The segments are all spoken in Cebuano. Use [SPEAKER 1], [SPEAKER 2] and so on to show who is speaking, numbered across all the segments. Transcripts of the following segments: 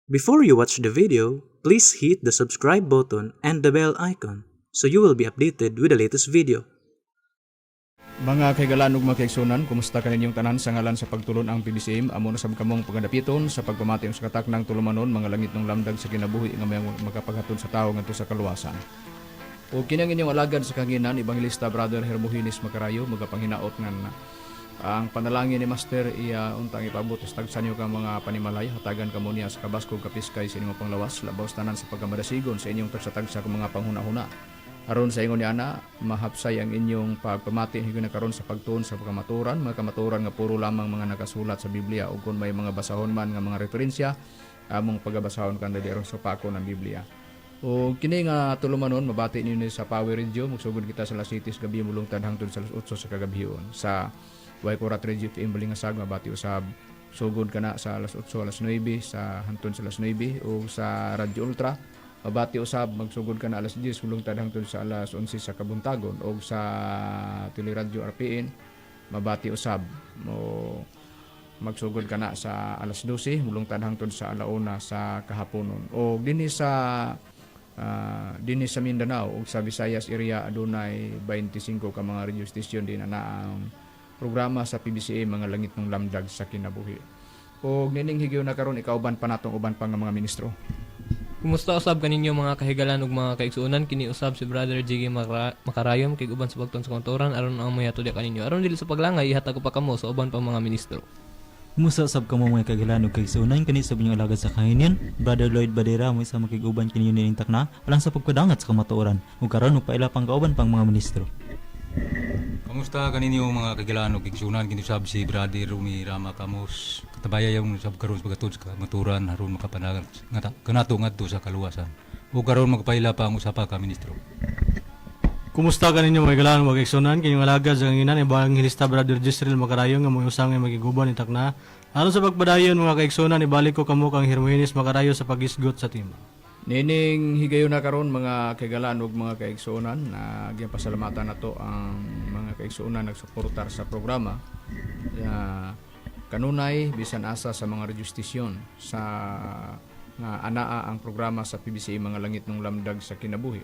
[SPEAKER 1] Before you watch the video, please hit the subscribe button and the bell icon so you will be updated with the latest video.
[SPEAKER 2] Mga kahigalaan ug mga kaigsunan, kumusta kaninyong tanan? Sa ngalan sa pagtulon ang PBCM, amo na sab kamong pagadapiton sa pagpamati sa kataknang tulumanon, Mga Langit ng Lamdag sa Kinabuhi, nga may makapaghatod sa tawo ngadto sa kaluwasan. O kinang inyong alagad sa kahanginan, Evangelista Brother Hermogenes Macarayo, magapanghinaot nga ang panalangin ni Master iya untang ipabot sa tagsa niyo ka mga panimalay, hatagan kamo niya sa kabaskog kapiskay sa inyong panglawas, labaw sa tanan sa pagkamadasigon sa inyong tagsa-tagsa ka mga panghuna-huna. Aron sa ingon ni ana, mahapsay ang inyong pagpamati higayon na karon sa pagtuon sa kamaturan, mga kamaturan nga puro lamang mga nakasulat sa Biblia, ug kung may mga basahon man nga mga referensya, among pagabasahon kan diri aron sa pako ng Biblia. O kini nga tulumanon mabati ninyo sa Power Radio, magsugod kita sa alas 7 sa gabi mulungtad hangtod sa alas 8 sa kagabhion. Sa Waikurat Radio FM Balingasag mabati usab sugod kana sa alas 8, alas 9 sa hangtod sa alas 9, ug sa Radio Ultra mabati usab magsugod ka na alas 10 mulungtad hangtod sa alas 11 sa kabuntagon, ug sa Teleradyo RPN mabati usab mo magsugod ka na sa alas 12 mulungtad hangtod sa alauna sa kahaponon. O dinhi sa Mindanao ug sa Visayas area adunay 25 ka mga radio station din na ang programa sa PBCM, Mga Langit ng Lamdag sa Kinabuhi. O nining higayon na karon, ikauban pa natong uban pa nga mga ministro.
[SPEAKER 3] Kumusta usab kaninyo, mga kahigalan ug mga kaigsuonan? Kini usab si Brother Jiggy Makarayom kay uban sa pagtuon sa kamatuoran aron ang mohatod kaninyo. Aron dili sa paglangay, ihatag ko pa kamo sa uban pang mga ministro.
[SPEAKER 4] Kumusta sab kamo, mga kahigalaan ug kaigsuonan? Kani sa inyong alagad sa kahinin, Brother Lloyd Badera, mo isa makig-uban kininyo nining takna alang sa pagpadangat sa kamatuoran. Ug karon paila pang kauban pang mga ministro.
[SPEAKER 5] Kamusta kaninyo, mga kahigalaan ug kaigsuonan? Kini usab si Brother Rumi Rama Kamos. Katabaya yung sab karon sa paghatod sa kamaturan aron makapanagat kanato ngadto sa kaluwasan. Ug karon magpaila pa ang usa pa ka ministro.
[SPEAKER 6] Kumusta kaninyo, mga higalaan, mga kaigsuonan? Kining alagad sa kanginan, Evangelista Brother Jisreel Macarayo, nga mga usangay magiguban itak na. Aron sa pagpadayon, mga kaigsuonan, ibalik ko kamo kang Hermogenes Macarayo sa pagisgot sa tema.
[SPEAKER 2] Nining higayon na karon, mga kahigalaan ug mga kaigsuonan, na gipasalamatan nato ang mga kaigsuonan nagsuportar sa programa. Kanunay bisan asa sa mga radio station sa nga anaa ang programa sa PBCM, Mga Langit ng Lamdag sa Kinabuhi.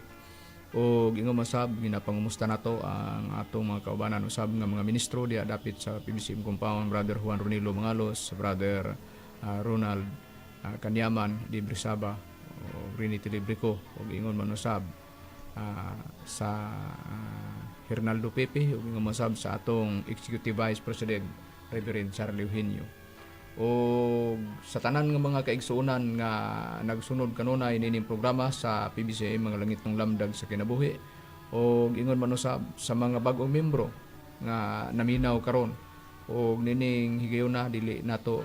[SPEAKER 2] O ingon masab, ginapangumusta nato ang atong mga kaubanan usab nga mga ministro diha dapit sa PBCM compound, Brother Juan Ronilo Mangalos, Brother Ronald Kanyaman di Brisaba o Rini Tilibrico, ug ingon man usab sa Hernaldo Pepe, ug ingon masab sa atong Executive Vice President, Reverend Charlie Eugenio, o sa tanan nga mga kaigsuonan nga nagsunod kanunay nining programa sa PBCM, Mga Langit ng Lamdag sa Kinabuhi, o ingon man usab sa mga bag-ong membro nga naminaw karon. O nining higayuna dili nato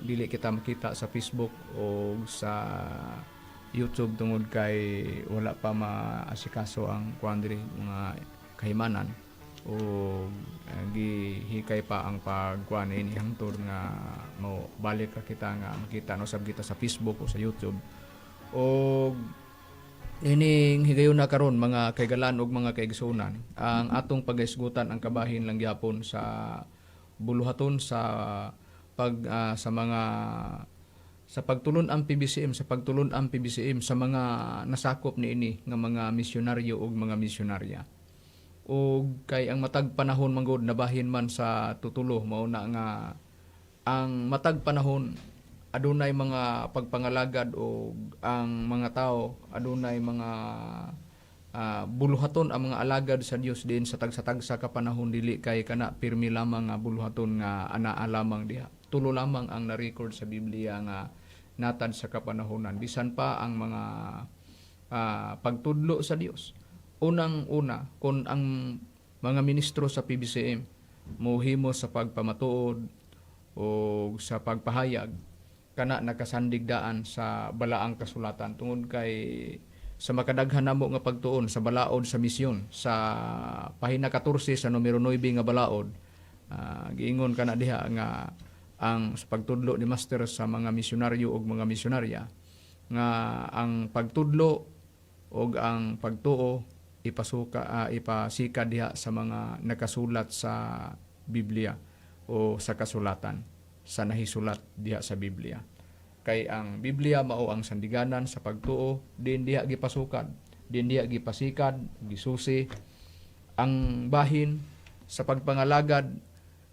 [SPEAKER 2] dili kita makita sa Facebook o sa YouTube tungod kay wala pa maasikaso ang kuan diri, mga kahimanan, o gihikay pa ang pagkuan ini hangtod nga mo balik ra kita nga makita no sab kita sa Facebook o sa YouTube. O ining higayon na karon, mga kahigalaan ug mga kaigsuonan, ang atong pagaisgutan ang kabahin lang gyapon sa buluhaton sa pag sa mga sa pagtulon ang PBCM, sa pagtulon ang PBCM sa mga nasakop niini nga mga misyonaryo ug mga misyonarya. Ug kay ang matag panahon manggod nabahin man sa tutulo, mao na nga ang matag panahon adunay mga pagpangalagad o ang mga tao adunay mga buluhaton ang mga alagad sa Dios din sa tagsa-tagsa ka panahon. Dili kay kana pirmi lamang nga buluhaton nga anaa lamang diha. Tulo lamang ang na-record sa Biblia nga natad sa kapanahonan, bisan pa ang mga pagtudlo sa Dios. Unang-una, kung ang mga ministro sa PBCM mohimo sa pagpamatuod o sa pagpahayag, kana nakasandig daan sa balaang kasulatan, tungod kay sa makadaghan namo nga pagtuon sa balaod sa misyon, sa pahina 14 sa numero 9 nga balaod, giingon kana diha nga ang sa pagtudlo ni Master sa mga misyonaryo ug mga misyonarya nga ang pagtudlo ug ang pagtuo ipasuka ipasika diha sa mga nakasulat sa Biblia o sa kasulatan sa nahisulat diha sa Biblia. Kay ang Biblia mao ang sandiganan sa pagtuo, din diha gipasukad, din diha gipasikad, gisusi ang bahin sa pagpangalagad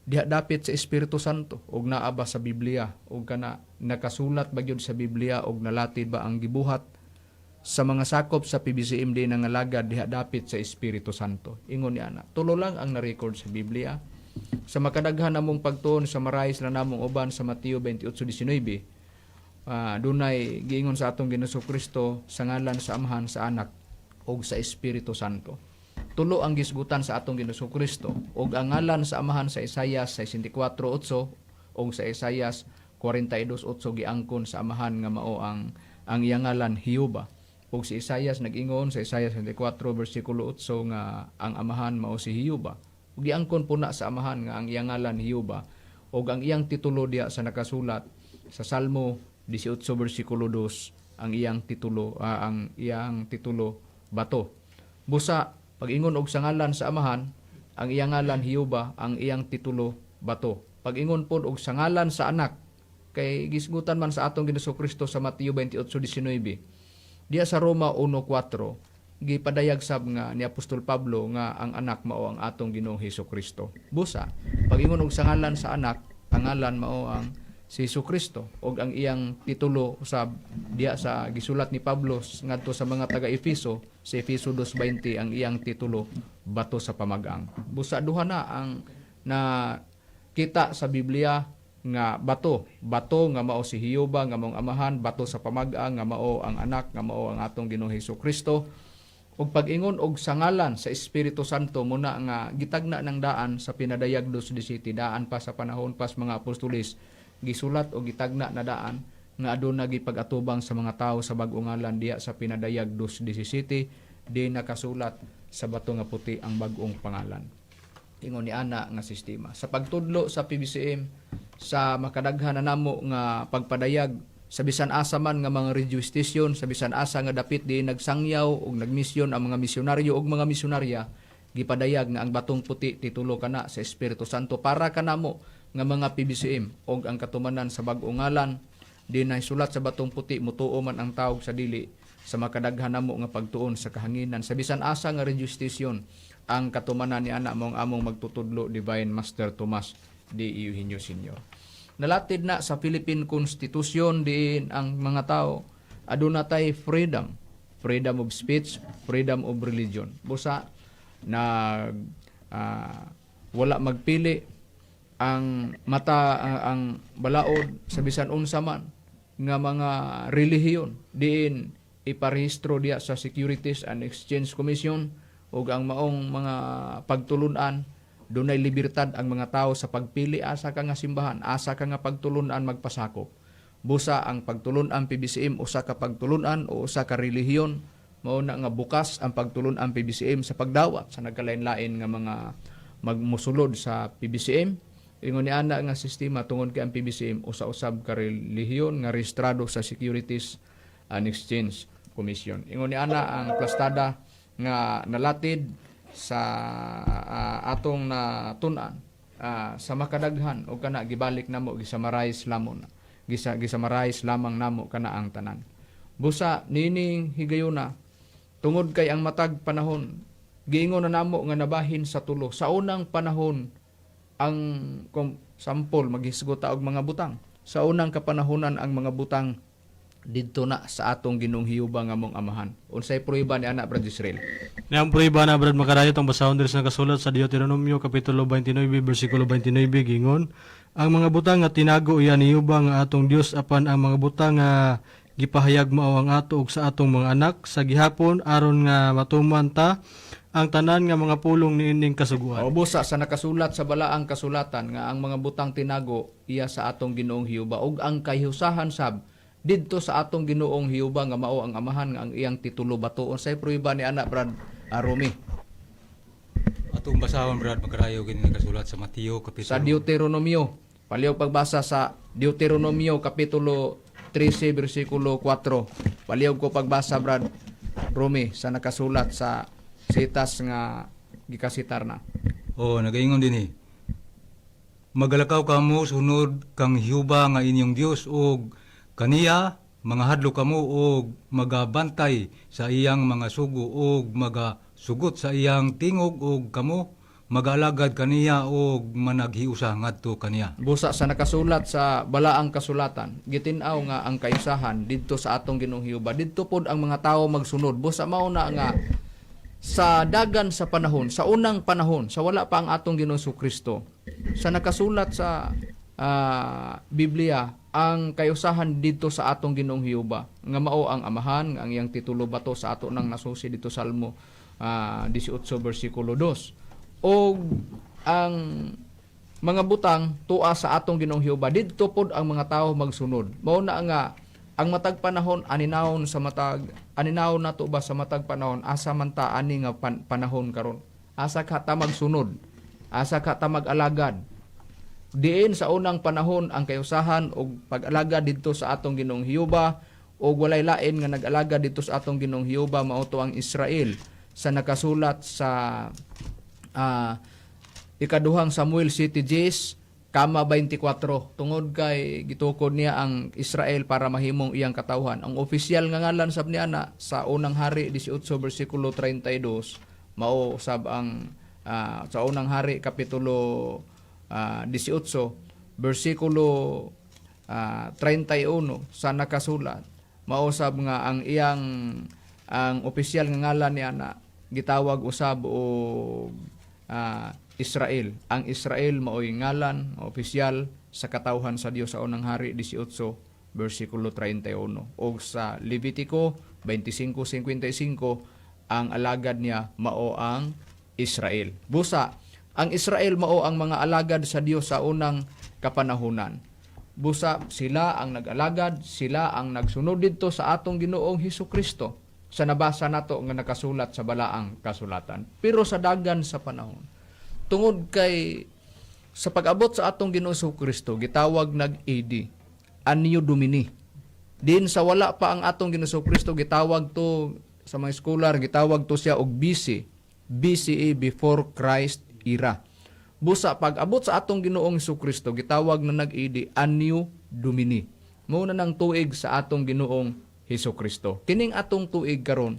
[SPEAKER 2] diha dapit sa Espiritu Santo og naa ba sa Biblia, og kana nakasulat ba gyud sa Biblia og nalatid ba ang gibuhat sa mga sakop sa PBCM di nangalagad diha dapit sa Espiritu Santo. Ingon ni ana. Tulo lang ang na-record sa Biblia. Sa makadaghan namong pagtuon sa marais na namong uban sa Mateo 28:19, dunay giingon sa atong Ginoong Kristo sa ngalan sa Amahan, sa Anak ug sa Espiritu Santo. Tulo ang gisgutan sa atong Ginoong Kristo, ug ang ngalan sa Amahan sa Isayas 64:8 ug sa Isayas 42:8 giangkon sa Amahan nga mao ang iyang ngalan Hiuba. Ug si Isayas nag-ingon sa Isayas 64 bersikulo 8 nga ang Amahan mao si Hiuba. Ug giangkon po na sa Amahan nga ang iyang ngalan Hiuba, ug ang iyang titulo diha sa nakasulat sa Salmo 18 bersikulo 2, ang iyang titulo Bato. Busa pag-ingon og sa ngalan sa Amahan, ang iyang ngalan Hiuba, ang iyang titulo Bato. Pag-ingon pod og sa ngalan sa Anak, kay gisgutan man sa atong Ginoong Kristo sa Mateo 28:19. Diya sa Roma 1:4 gipadayag sab nga ni Apostol Pablo nga ang Anak mao ang atong Ginoong Hesus Kristo. Busa pag-ingon og sa ngalan sa Anak, ang ngalan mao ang si Hesus Kristo ug ang iyang titulo usab diha sa gisulat ni Pablo ngadto sa mga taga-Efeso sa Efeso 2:20, ang iyang titulo Bato sa Pamagang. Busa duha na ang na kita sa Biblia nga bato, bato nga mao si Hiuba nga maong Amahan, bato sa pamag-ang nga mao ang Anak, nga mao ang atong Ginoong Hesus Kristo. Ug pag-ingon og sa ngalan sa Espiritu Santo, muna nga gitagna ng daan sa Pinadayag 2:17, daan pa sa panahon pas mga apostolis, gisulat o gitagna na daan nga aduna gipag-atubang sa mga tao sa bag-ong ngalan diha sa Pinadayag 2:17, di nakasulat sa bato nga puti ang bag-ong pangalan. Ingon ni ana nga sistema. Sa pagtudlo sa PBCM, sa makadaghan na namo nga pagpadayag sa bisan asa man nga mga radio station, sa bisan asa nga dapit di nagsangyaw ug nagmisyon ang mga misyonaryo ug mga misyonarya, gipadayag nga ang batong puti titulo kana sa Espiritu Santo para kanamo nga mga PBCM, ug ang katumanan sa bag-ong ngalan di na sulat sa batong puti, mutuo man ang tawag sa dili, sa makadaghan namo nga pagtuon sa kahanginan sa bisan asa nga radio station, ang katumanan ni ana mong among magtutudlo, Divine Master Tomas D. Eugenio Sr. Nalatid na sa Philippine Constitution diin ang mga tao aduna tay freedom, freedom of speech, freedom of religion. Busa nag wala magpili ang mata ang balaod sa bisan unsa man nga mga relihiyon diin iparehistro diya sa Securities and Exchange Commission, ug ang maong mga pagtulunan, dunay libertad ang mga tao sa pagpili asa ka nga simbahan, asa ka nga pagtulunan magpasakop. Busa ang pagtulunan PBCM usa ka pagtulunan o usa ka relihiyon, mao na nga bukas ang pagtulunan PBCM sa pagdawat sa nagkalain-lain nga mga magmusulod sa PBCM. Ingon ni ana nga sistema tungod kay ang PBCM usa-usab ka relihiyon nga rehistrado sa Securities and Exchange Commission. Ingon ni ana ang plastada nga nalatid sa atong natun-an sa makadaghan, o kana gibalik namo, gisummarize lamon na gisummarize lamang namo kana ang tanan. Busa nining higayuna, tungod kay ang matag panahon giingon na namo nga nabahin sa tulo. Sa unang panahon, ang kung sample maghisgot ta og mga butang sa unang kapanahonan, ang mga butang didto na sa atong Ginoong Hiyuba nga mong Amahan. Unsay prueba ni ana, Brad Israel?
[SPEAKER 6] Ang prueba na, Brad Makarayo, itong basahon diri sa nakasulat sa Deuteronomio kapitulo 29 bersikulo 29, gingon ang mga butang nga tinago iya ni Yuba nga atong Dios, apan ang mga butang nga gipahayag mao ang ato ug sa atong mga anak sa gihapon, aron nga matuman ta ang tanan nga mga pulong niining kasuguan.
[SPEAKER 2] O busa sa nakasulat sa balaang kasulatan nga ang mga butang tinago iya sa atong Ginoong Hiyuba, ug ang kahiusahan sab didto sa atong Ginoong Hiyuba nga mao ang Amahan nga ang iyang titulo Bato. Unsay prueba ni ana, Brad Arumi?
[SPEAKER 5] Atong basahon, Brad Makarayo, kini nakasulat sa Mateo kapitulo
[SPEAKER 2] Sa Deuteronomio. Palihog pagbasa sa Deuteronomio kapitulo 13 bersikulo 4. Palihog ko pagbasa, Brad Rumi, sa nakasulat sa sitas nga gikasitar na.
[SPEAKER 5] Oh, nagaingon din eh. Magalakaw kamo sunod kang Hiuba nga inyong Dios ug Kaniya mangahadlok kamo og magabantay sa iyang mga sugo og magasugot sa iyang tingog og kamo magaalagad kaniya og managhiusa ngadto kaniya.
[SPEAKER 2] Busa sa nakasulat sa balaang kasulatan, gitin-aw nga ang kayusahan didto sa atong Ginoong Hiuba. Didto pod ang mga tawo magsunod. Busa mao na nga sa dagan sa panahon, sa unang panahon, sa wala pa ang atong Ginoong Kristo, sa nakasulat sa Biblia ang kayusahan didto sa atong Ginoong Hiuba nga mao ang amahan nga ang iyang titulo bato sa ato nang nasusi dito sa Salmo 18 bersikulo 2 og ang mga butang tua sa atong Ginoong Hiuba didto pod ang mga tawo magsunod. Mao na nga ang matag panahon aninawon sa matag aninawon nato ba sa matag panahon, asa man ta ani nga panahon karon, asa ka ta magsunod, asa ka ta mag-alagad? Diin sa unang panahon ang kayusahan og pag-alagad didto sa atong Ginoong Hiuba og walay lain nga nag-alagad didto sa atong Ginoong Hiuba mao to ang Israel sa nakasulat sa Ikaduhang Samuel City Gs kama 24, tungod kay gitukod niya ang Israel para mahimong iyang katawhan. Ang opisyal nga ngalan sab niya na sa Unang Hari 18 bersikulo 32 mao sab ang sa Unang Hari kapitulo 18 bersikulo 31 sa nakasulat mao sab nga ang iyang ang opisyal nga ngalan niya na gitawag usab og Israel. Ang Israel maoy ngalan opisyal sa katawhan sa Dios sa Unang Hari 18 bersikulo 31. Og sa Levitico 25:55 ang alagad niya mao ang Israel. Busa, ang Israel mao ang mga alagad sa Dios sa unang kapanahunan. Busa sila ang nag-alagad, sila ang nagsunod didto sa atong Ginoong Hesus Kristo sa nabasa nato nga nakasulat sa balaang kasulatan. Pero sa dagan sa panahon, tungod kay sa pag-abot sa atong Ginoong Hesus Kristo, gitawag nag AD, Anno Domini. Din sa wala pa ang atong Ginoong Hesus Kristo, gitawag to sa mga scholar, gitawag to siya og BC, BCE, before Christ era. Busa pag abot sa atong Ginoong Hesus Kristo, gitawag na nag-AD, Anno Domini. Mao na nang tuig sa atong Ginoong Hesus Kristo. Kining atong tuig karon,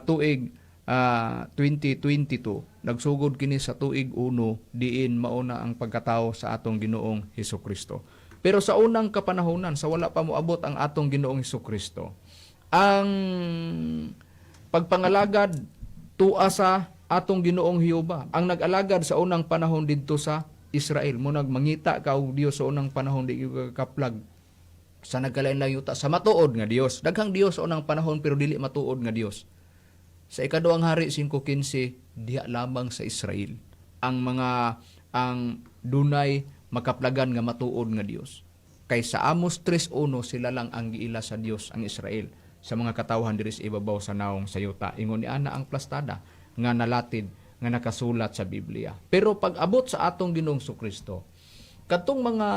[SPEAKER 2] tuig 2022, nagsugod kini sa tuig 1 diin mao na ang pagkatao sa atong Ginoong Hesus Kristo. Pero sa unang kapanahonan, sa wala pa moabot ang atong Ginoong Hesus Kristo, ang pagpangalagad tua sa atong Ginoong Hiuba. Ang nag-alagad sa unang panahon didto sa Israel, mo mangita ka og Dios sa unang panahon, di ka kaplag sa nagkalain lang yuta sa matuod nga Dios. Daghang Dios sa unang panahon pero dili matuod nga Dios. Sa Ikaduhang Hari 5:15, diha lamang sa Israel ang mga ang dunay makaplagan nga matuod nga Dios. Kay sa Amos 3:1 sila lang ang giila sa Dios, ang Israel, sa mga katawhan diri sa ibabaw sa naong sa yuta. Ingon ni ana ang plastada nga nalatid nga nakasulat sa Biblia. Pero pag abot sa atong Ginoong Kristo, katong mga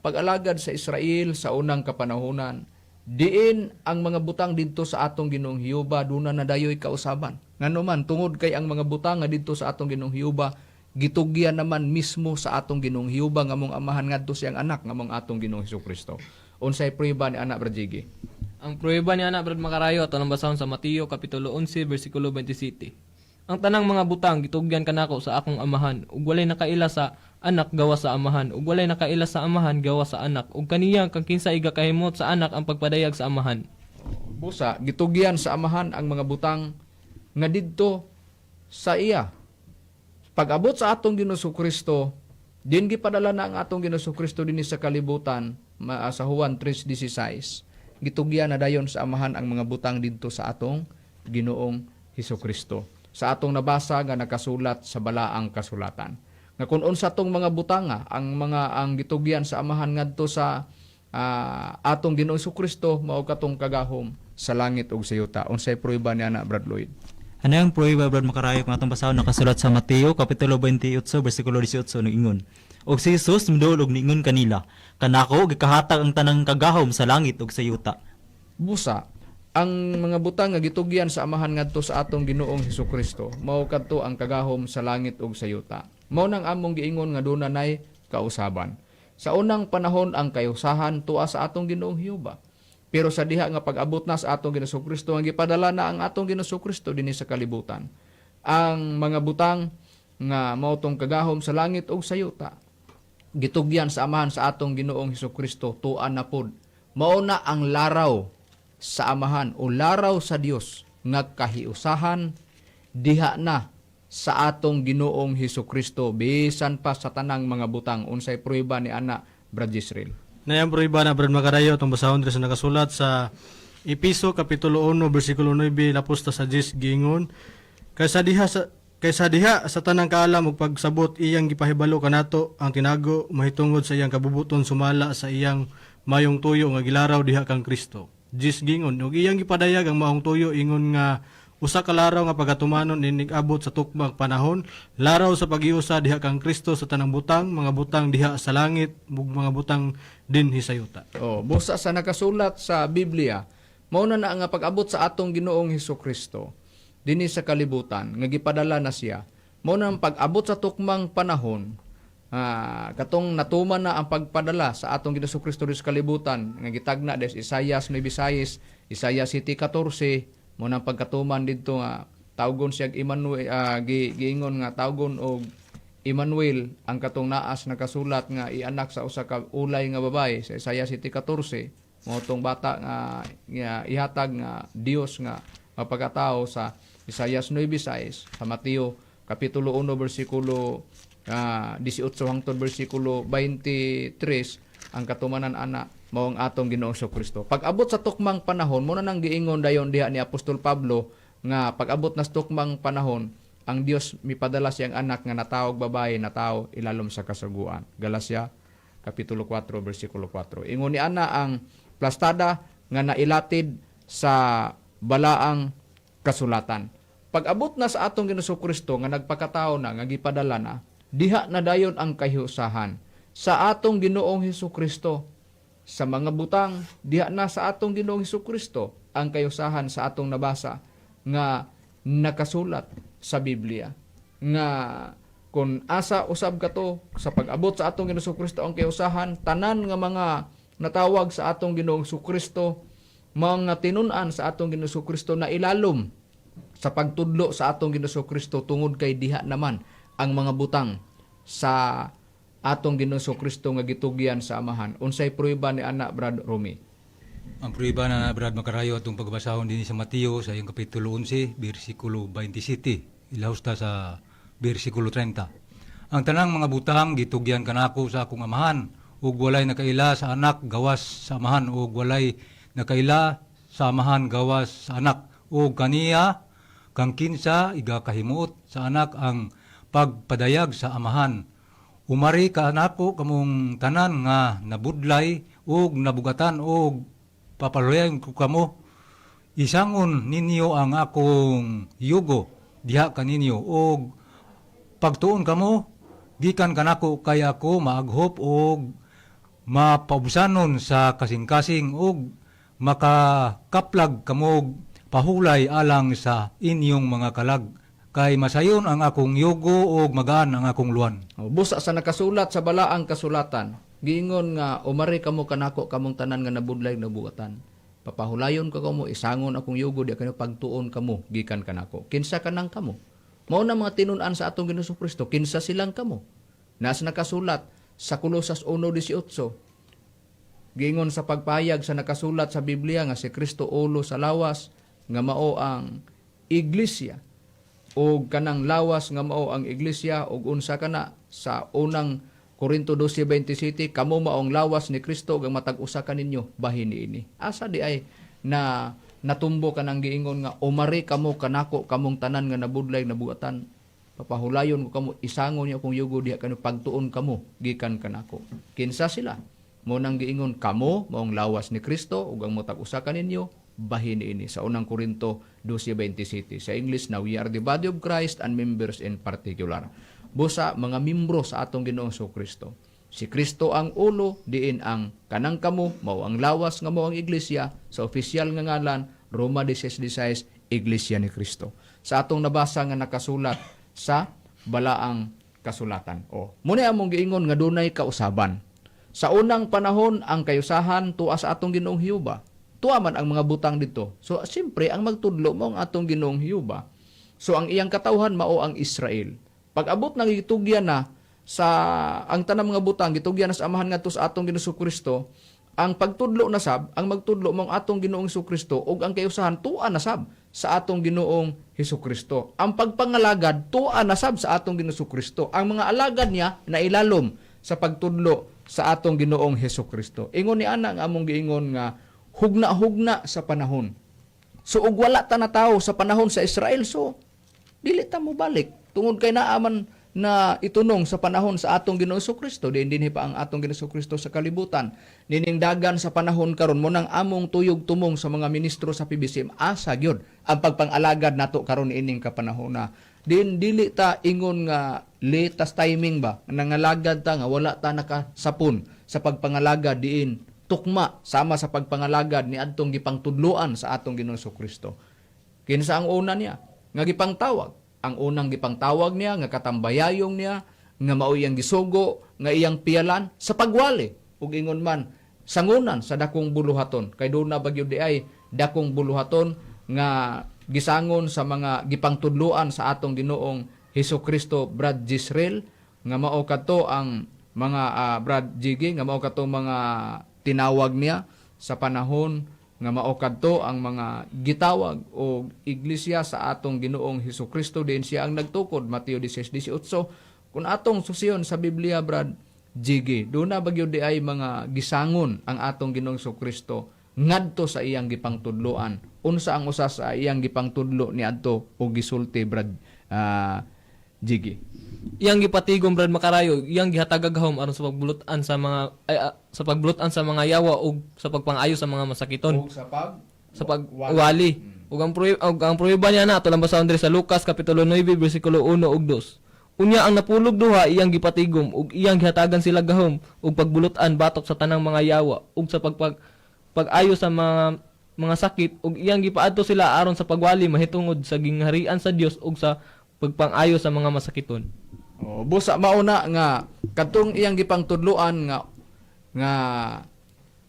[SPEAKER 2] pag-alagad sa Israel sa unang kapanahonan, diin ang mga butang didto sa atong Ginoong Hiuba duna na dayoy kausaban. Ngano man, tungod kay ang mga butang nga didto sa atong Ginoong Hiuba gitugyan naman mismo sa atong Ginoong Hiuba nga mong amahan ngadto siyang anak nga mong atong Ginoong Hesus Kristo. Unsay prueba ni anak, Brad Jiggy?
[SPEAKER 3] Ang pruweba ni ana, Brad Makarayo, ato nang basahon sa Mateo kapitulo 11 bersikulo 27. Ang tanang mga butang gitugyan kanako sa akong amahan ug walay nakaila sa anak gawas sa amahan ug walay nakaila sa amahan gawas sa anak ug kaniya kang kinsa igakahimot sa anak ang pagpadayag sa amahan.
[SPEAKER 2] Busa gitugyan sa amahan ang mga butang nga didto sa iya. Pag-abot sa atong Ginoong Kristo, din gipadala na ang atong Ginoong Kristo dinhi sa kalibutan sa Juan 3:16. Gitugyan na dayon sa amahan ang mga butang didto sa atong Ginoong Hesus Kristo. Sa atong nabasa nga nakasulat sa balaang kasulatan. Nga kung unsa tong mga butanga ang mga ang gitugyan sa amahan ngadto sa atong Ginoong Kristo mao katong kagahom sa langit ug sa yuta. Unsay prueba ni ana, Brad Lloyd?
[SPEAKER 4] Ano ang pruweba, Brad Makarayo, kung atong basahon nakasulat sa Mateo kapitulo 28 bersikulo 18, nag-ingon: "Og si Jesus miduol og niingon kanila, kanako gikahatag ang tanang kagahom sa langit ug sa yuta."
[SPEAKER 2] Busa ang mga butang nga gitugyan sa amahan ngadto sa atong Ginoong Hesus Kristo mao kadto ang kagahom sa langit ug sa yuta. Mao nang among giingon nga duna nay kausaban. Sa unang panahon ang kayusahan tua sa atong Ginoong Hiuba. Pero sa diha nga pag-abot na sa atong Ginoong Kristo, ang gipadala na ang atong Ginoong Kristo dinhi sa kalibutan. Ang mga butang nga mao tong kagahom sa langit ug sa yuta gitugyan sa Amahan sa atong Ginoong Hesus Kristo, tuan na pod. Mao na ang laraw sa Amahan o laraw sa Dios nga kahiusahan diha na sa atong Ginoong Hesus Kristo bisan pa sa tanang mga butang. Unsay prueba ni ana, Brad Jisrael?
[SPEAKER 6] Nayang prueba na, Brad Makarayo, itong basahon diri sa nakasulat sa Episo Kapitulo 1 versikulo 9 lapos ta sa 10. Giingon, Kaysa diha sa tanang kaalam ug pagsabot, iyang gipahibalo kanato ang tinago mahitungod sa iyang kabubuton sumala sa iyang mayong tuyo nga gilaraw diha kang Kristo. 10 gingon, ug iyang gipadayag ang maong tuyo ingon nga usa ka laraw nga pagatumanon inig abot sa tukmang panahon, laraw sa pag-iusa diha kang Kristo sa tanang butang, mga butang diha sa langit ug mga butang dinhi sa yuta.
[SPEAKER 2] Oh, busa sa nakasulat sa Biblia, mao na na nga pag-abot sa atong Ginoong Hesus Kristo dinhi sa kalibutan nga gipadala na siya. Mao na ang pag-abot sa tukmang panahon, katong natuman na ang pagpadala sa atong Ginoong Kristo dinhi sa kalibutan nga gitagna des Isaias 9:6, Isaias 7:14, mao na ang pagkatuman didto nga tawgon siya Emmanuel, giingon nga tawgon og Emmanuel ang katong naas nakasulat nga ianak sa usa ka ulay nga babae sa Isaiah 7:14, mao tong bata nga ihatag nga Dios nga mapagkatao sa Isaiah 9:6. Sa Mateo kapitulo 1 bersikulo 18 hangtod bersikulo 23, ang katumanan ana mao ang atong Ginoong Kristo. Pag-abot sa tukmang panahon, mo na nang giingon dayon diha ni Apostol Pablo nga pag-abot na sa tukmang panahon, ang Dios mipadala siyang anak nga natawag babae, natawo ilalom sa kasuguan. Galacia kapitulo 4 bersikulo 4. Ingon ni ana ang plastada nga nailatid sa balaang kasulatan. Pag-abot na sa atong Ginoong Kristo nga nagpakatao na, nga gipadala na, diha na dayon ang kahiusahan sa atong Ginoong Hesus Kristo sa mga butang. Diha na sa atong Ginoong Hesus Kristo ang kayusahan sa atong nabasa nga nakasulat sa Biblia nga kung asa usab kato sa pag-abot sa atong Ginoong Kristo ang kayusahan, tanan nga mga natawag sa atong Ginoong Kristo, mga tinun-an sa atong Ginoong Kristo na ilalom sa pagtudlo sa atong Ginoong Kristo, tungod kay diha naman ang mga butang sa atong Ginoong Kristo nga gitugyan sa Amahan. Unsay prueba ni ana, Brad Romy?
[SPEAKER 5] Ang prueba na, Brad Makarayo, atong pagbasahon din sa Mateo sa iyang kapitulo 11, bersikulo 27, ilahos ta sa bersikulo 30. Ang tanang mga butang gitugyan kanako sa akong Amahan, ug walay nakaila sa Anak gawas sa Amahan, ug walay nakaila sa Amahan gawas sa Anak ug kaniya kang kinsa igakahimuot sa Anak ang pagpadayag sa Amahan. Umari kanako kamong tanan nga nabudlay ug nabugatan, ug papaluyayon ko kamo. Isangon ninyo ang akong yugo diha kaninyo ug pagtuon kamo gikan kanako, kay ako maaghop ug mapaubsanon sa kasing-kasing, ug makakaplag kamo pahulay alang sa inyong mga kalag, kay masayon ang akong yugo ug magaan ang akong luan.
[SPEAKER 2] O, busa sa nakasulat sa balaang kasulatan, giingon nga umari kamo kanako kamong tanan nga nabudlay, nabugatan. Papahulayon ko kamo, isangon akong yugo di kamo, pagtuon kamo gikan kanako. Kinsa kanang kamo? Mao na mga tinun-an sa atong Ginoong Kristo, kinsa silang kamo? Nas nakasulat sa Kolosas 1:18. Giingon sa pagpayag sa nakasulat sa Biblia nga si Kristo ulo sa lawas nga mao ang iglesia, og kanang lawas nga mao ang iglesia og unsa kana sa unang Korinto 12:27, kamo maong lawas ni Kristo ug ang matag usa kaninyo bahin niini. Asa di ay na natumbo kanang giingon nga umari kamo kanako kamong tanan nga nabudlay, nabuatan, papahulayon ko kamo, isangon niyo akong yugo diha kanu, pagtuon kamo gikan kanako? Kinsa sila? Mo nang giingon kamo maong lawas ni Kristo ug ang matag usa kaninyo bahin niini sa unang Korinto 12:27. Sa English na, we are the body of Christ and members in particular. Busa mga membro sa atong Ginoong Kristo. Si Kristo ang ulo, diin ang kanang kamo mao ang lawas nga mao ang iglesia, sa opisyal nga ngalan Roma 16:16, Iglesia ni Kristo. Sa atong nabasa nga nakasulat sa balaang kasulatan. O, muna among giingon nga dunay kausaban. Sa unang panahon, ang kayusahan tuwa sa atong Ginoong Hiuba. Tuwa man ang mga butang dito. So siyempre ang magtudlo mao ang atong Ginoong Hiyuba. So ang iyang katawhan mao ang Israel. Pag abot na gitugyan na sa ang tanang mga butang gitugyan na sa Amahan ngadto sa atong Ginoong Kristo, ang pagtudlo na sab, ang magtudlo mao ang atong Ginoong Kristo ug ang kayusahan tua na sab sa atong Ginoong Hesus Kristo. Ang pagpangalagad tua na sab sa atong Ginoong Kristo. Ang mga alagad niya nailalom sa pagtudlo sa atong Ginoong Hesus Kristo. Ingon ni ana ang among giingon nga hugna-hugna sa panahon. So ug wala ta na tao sa panahon sa Israel, so dili ta mo balik tungod kay naa man na itunong sa panahon sa atong Ginoong Kristo, diin dinhi pa ang atong Ginoong Kristo sa kalibutan. Nining dagan sa panahon karon mo nang among tuyog tumong sa mga ministro sa PBCM, asa gyud ang pagpangalagad nato karon ining kapanahona. Din dili ta ingon nga latest timing ba nangalagad ta nga wala ta nakasapon sa pagpangalagad diin tukma sama sa pagpangalagad ni adtong gipangtudloan sa atong Ginoong Kristo. Kinsa ang una niya nga gipangtawag? Ang unang gipangtawag niya nga katambayayong niya nga mao iyang gisugo nga iyang piyalan sa pagwali ug ingon man sangunan sa dakong buluhaton, kay doon na bagyo di ay dakong buluhaton nga gisangon sa mga gipangtudloan sa atong Ginoong Hesus Kristo, Brad Jisrael, nga mao kadto ang mga Brad Jiggy, nga mao kadto mga tinawag niya sa panahon nga mao kadto ang mga gitawag o iglesia sa atong Ginoong Hesus Kristo, din siya ang nagtukod, Mateo 16:18. Kung atong susiyon sa Biblia, Brad Jiggy, doon na bagyo di ay mga gisangon ang atong Ginoong Hesus Kristo ngadto sa iyang gipangtudloan. Unsa ang usa sa iyang gipangtudlo ni adto o gisulti, Brad Jiggy?
[SPEAKER 3] Iyang gipatigom, Brad Makarayo, iyang gihatagag gahom aron sa pagbulutan sa mga ay, sa pagbulutan sa mga yawa ug sa pagpangayo sa mga masakiton.
[SPEAKER 2] Ug sa pag
[SPEAKER 3] Sa pagwali. Ug ang pruweba niya na ato lang basahon diri sa Lucas kapitulo 9 bersikulo 1 ug 2. Unya ang napulog duha iyang gipatigom ug iyang gihatagan sila gahom ug pagbulutan batok sa tanang mga yawa ug sa pag-ayo sa mga sakit ug iyang gipaadto sila aron sa pagwali mahitungod sa gingharian sa Dios ug sa pagpangayo sa mga masakiton.
[SPEAKER 2] Oh, busa mauna nga kadtong iyang gipangtudloan nga nga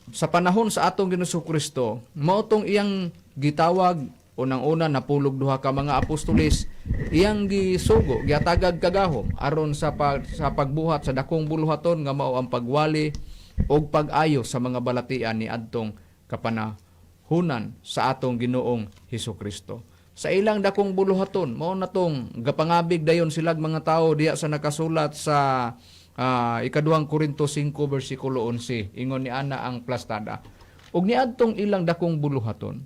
[SPEAKER 2] sa panahon sa atong Ginoong Kristo, mao tong iyang gitawag. Unang-una napulog duha ka mga apostoles, iyang gisugo, gihatagag kagahom aron sa pagbuhat sa dakong buluhaton nga mao ang pagwali og pag-ayo sa mga balatian ni adtong kapanahunan sa atong Ginoong Hesus Kristo. Sa ilang dakong buluhaton, mao na tong gapangabig dayon silag mga tao diya sa nakasulat sa Ikaduhang Korinto 5 bersikulo 11. Ingon ni ana ang plastada. Ug niadtong ilang dakong buluhaton,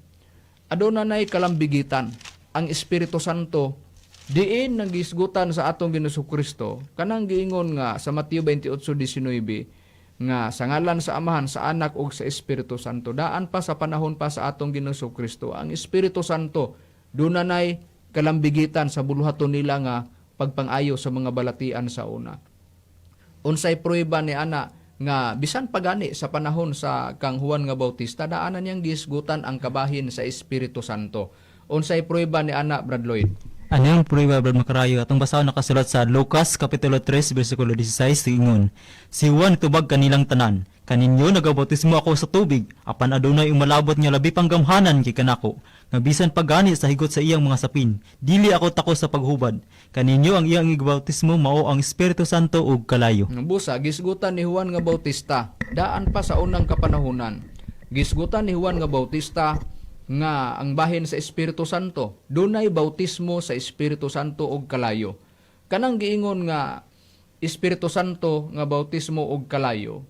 [SPEAKER 2] aduna nay kalambigitan ang Espiritu Santo diin nagisgutan sa atong Ginoong Kristo kanang giingon nga sa Mateo 28:19 nga sa ngalan sa Amahan, sa Anak ug sa Espiritu Santo. Daan pa sa panahon pa sa atong Ginoong Kristo, ang Espiritu Santo dunanay kalambigitan sa buluhaton nila nga pagpangayo sa mga balatian sa una. Unsay pruweba ni ana nga bisan pagani sa panahon sa kang Juan nga Bautista, daanan niyang gisgutan ang kabahin sa Espiritu Santo? Unsay pruweba ni ana, Brad Lloyd?
[SPEAKER 4] Ano yung pruweba, Brad Makarayo? Atong basahon nakasulat sa Lucas Kapitulo 3, versikulo 16, ingon: "Si Juan tubag kanilang tanan, 'Kaninyo nagabautismo ako sa tubig, apan adunay umalabot nga labi pang gamhanan kay kanako, nga bisan pagani sa higot sa iyang mga sapin, dili ako takos sa paghubad. Kaninyo ang iyang igabautismo mao ang Espiritu Santo ug kalayo.'"
[SPEAKER 2] Busa gisgutan ni Juan nga Bautista daan pa sa unang kapanahunan. Gisgutan ni Juan nga Bautista nga ang bahin sa Espiritu Santo. Dunay bautismo sa Espiritu Santo ug kalayo. Kanang giingon nga Espiritu Santo nga bautismo og kalayo,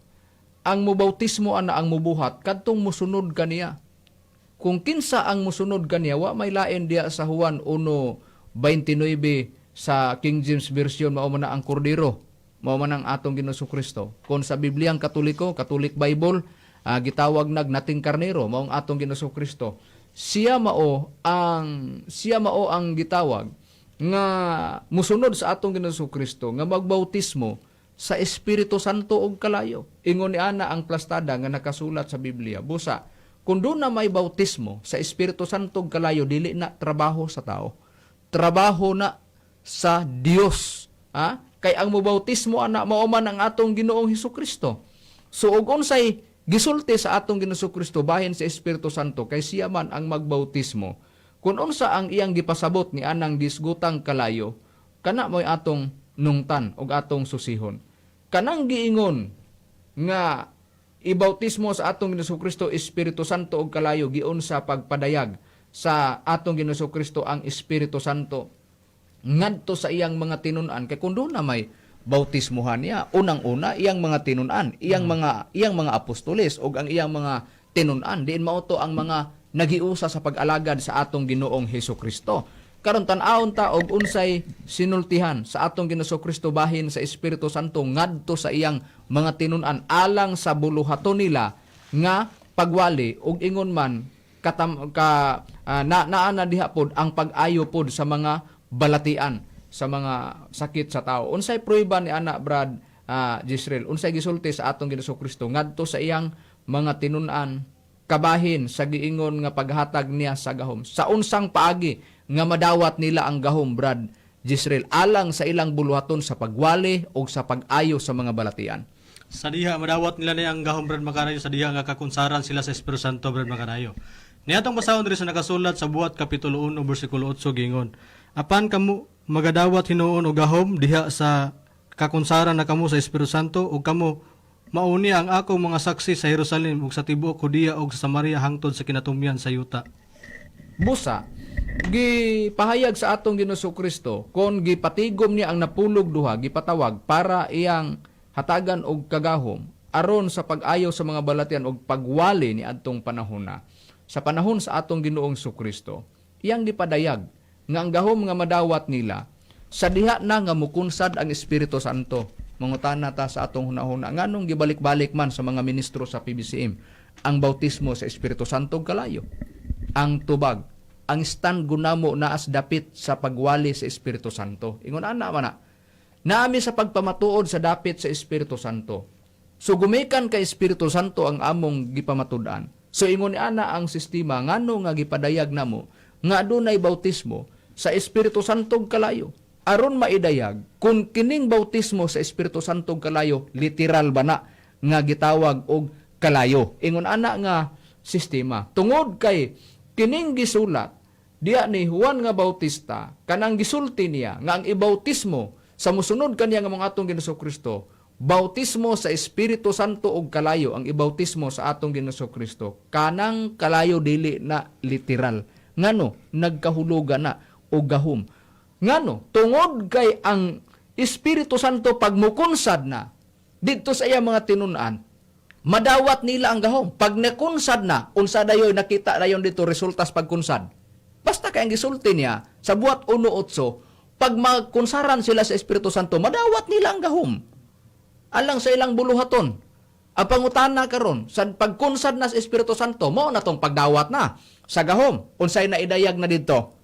[SPEAKER 2] ang mobautismo ana ang mubuhat kadtong musunod kaniya. Kung kinsa ang musunod kaniya, wa may lain diya sa Juan 1:29 sa King James Version, mao man na ang kordero, mao man ang atong Ginoong Kristo. Kung sa Bibliang Katoliko, Catholic Bible, gitawag nag nating karnero, mao ang atong Ginoong Kristo. Siya mao ang gitawag nga musunod sa atong Ginoong Kristo nga magbautismo sa Espiritu Santo ug kalayo. Ingon ni ana ang plastada nga nakasulat sa Biblia. Busa, kung doon na may bautismo sa Espiritu Santo ug kalayo, dili na trabaho sa tao. Trabaho na sa Dios. Ha? Kay ang mobautismo ana mao man ang atong Ginoong Hesus Kristo. So ug unsay Gisulti sa atong Ginoong Kristo bahin sa Espiritu Santo kay siya man ang magbautismo. Kung unsa ang iyang gipasabot ni anang gisgutang kalayo, kana mo'y atong nungtan og atong susihon. Kanang giingon nga ibautismo sa atong Ginoong Kristo Espiritu Santo og kalayo, giun sa pagpadayag sa atong Ginoong Kristo ang Espiritu Santo ngadto sa iyang mga tinun-an, kay kun na may bautismuhan niya, unang-una iyang mga tinun-an, iyang mga apostoles ug ang iyang mga tinun-an, diin mao to ang mga nagiusa sa pag-alagad sa atong Ginoong Hesus Kristo. Karon, tan-awon ta og unsay sinultihan sa atong Ginoong Kristo bahin sa Espiritu Santo ngadto sa iyang mga tinun-an alang sa buluhaton nila nga pagwali ug ingon man katam ka na naa na diha pod ang pag-ayo pod sa mga balatian, sa mga sakit sa tao. Unsay prueba ni ana, Brad Jisrael? Unsay gisulti sa atong Ginoong Kristo ngadto sa iyang mga tinun-an kabahin sa giingon nga paghatag niya sa gahom? Sa unsang paagi nga madawat nila ang gahom, Brad Jisrael, alang sa ilang buluhaton sa pagwali o sa pag-ayo sa mga balatian?
[SPEAKER 6] Sa diha madawat nila ni ang gahom, Brad Makarayo, sa diha nga kakunsaran sila sa Espiritu Santo, Brad Makarayo. Niatong basahon diri sa nakasulat sa Buhat kapitulo 1 bersikulo 8, gingon: "Apan kamo magadawat hinuon og gahom diha sa kakunsaran na kamo sa Espiritu Santo, ug kamo mauni ang akong mga saksi sa Jerusalem ug sa tibuok Judea ug sa Samaria hangtod sa kinatumyan sa yuta."
[SPEAKER 2] Busa, gipahayag sa atong Ginoong Kristo kon gipatigom niya ang 12, gipatawag para iyang hatagan og kagahom aron sa pag-ayo sa mga balatian og pagwali ni adtong panahon na. Sa panahon sa atong Ginoong Kristo, iyang gipadayag nga ang gahom nga madawat nila sa diha na nga mukunsad ang Espiritu Santo. Mangutana ta sa atong hunahuna, nganong gibalik-balik man sa mga ministro sa PBCM ang bautismo sa Espiritu Santo ug kalayo? Ang tubag, ang stand gunamo naas dapit sa pagwali sa Espiritu Santo. Ingon ana man na. Naami sa pagpamatuod sa dapit sa Espiritu Santo. So gumikan kay Espiritu Santo ang among gipamatud-an. So ingon ni ana ang sistema, ngano nga gipadayag namo nga adunay bautismo sa Espiritu Santo ug kalayo? Aron maidayag kung kining bautismo sa Espiritu Santo ug kalayo literal ba na nga gitawag og kalayo. Ingon ana nga sistema. Tungod kay kining gisulat diya ni Juan nga Bautista, kanang gisulti niya nga ang ibautismo sa musunod kaniya nga mga atong Ginoong Kristo, bautismo sa Espiritu Santo ug kalayo ang ibautismo sa atong Ginoong Kristo. Kanang kalayo dili na literal. Ngano? Nagkahulugan na og gahom. Ngano? Tungod kay ang Espiritu Santo pag mukunsad na didto sa iyang mga tinun-an, madawat nila ang gahom. Pag nakunsad na, unsa dayoy nakita dayon dito resultas pagkunsad? Basta kay ang gisulti niya sa Buhat 1:8, pag magkunsaran sila sa Espiritu Santo, madawat nila ang gahom alang sa ilang buluhaton. Ang pangutana karon, sa pagkunsad na sa Espiritu Santo, mao na tong pagdawat na sa gahom. Unsay na idayag na didto?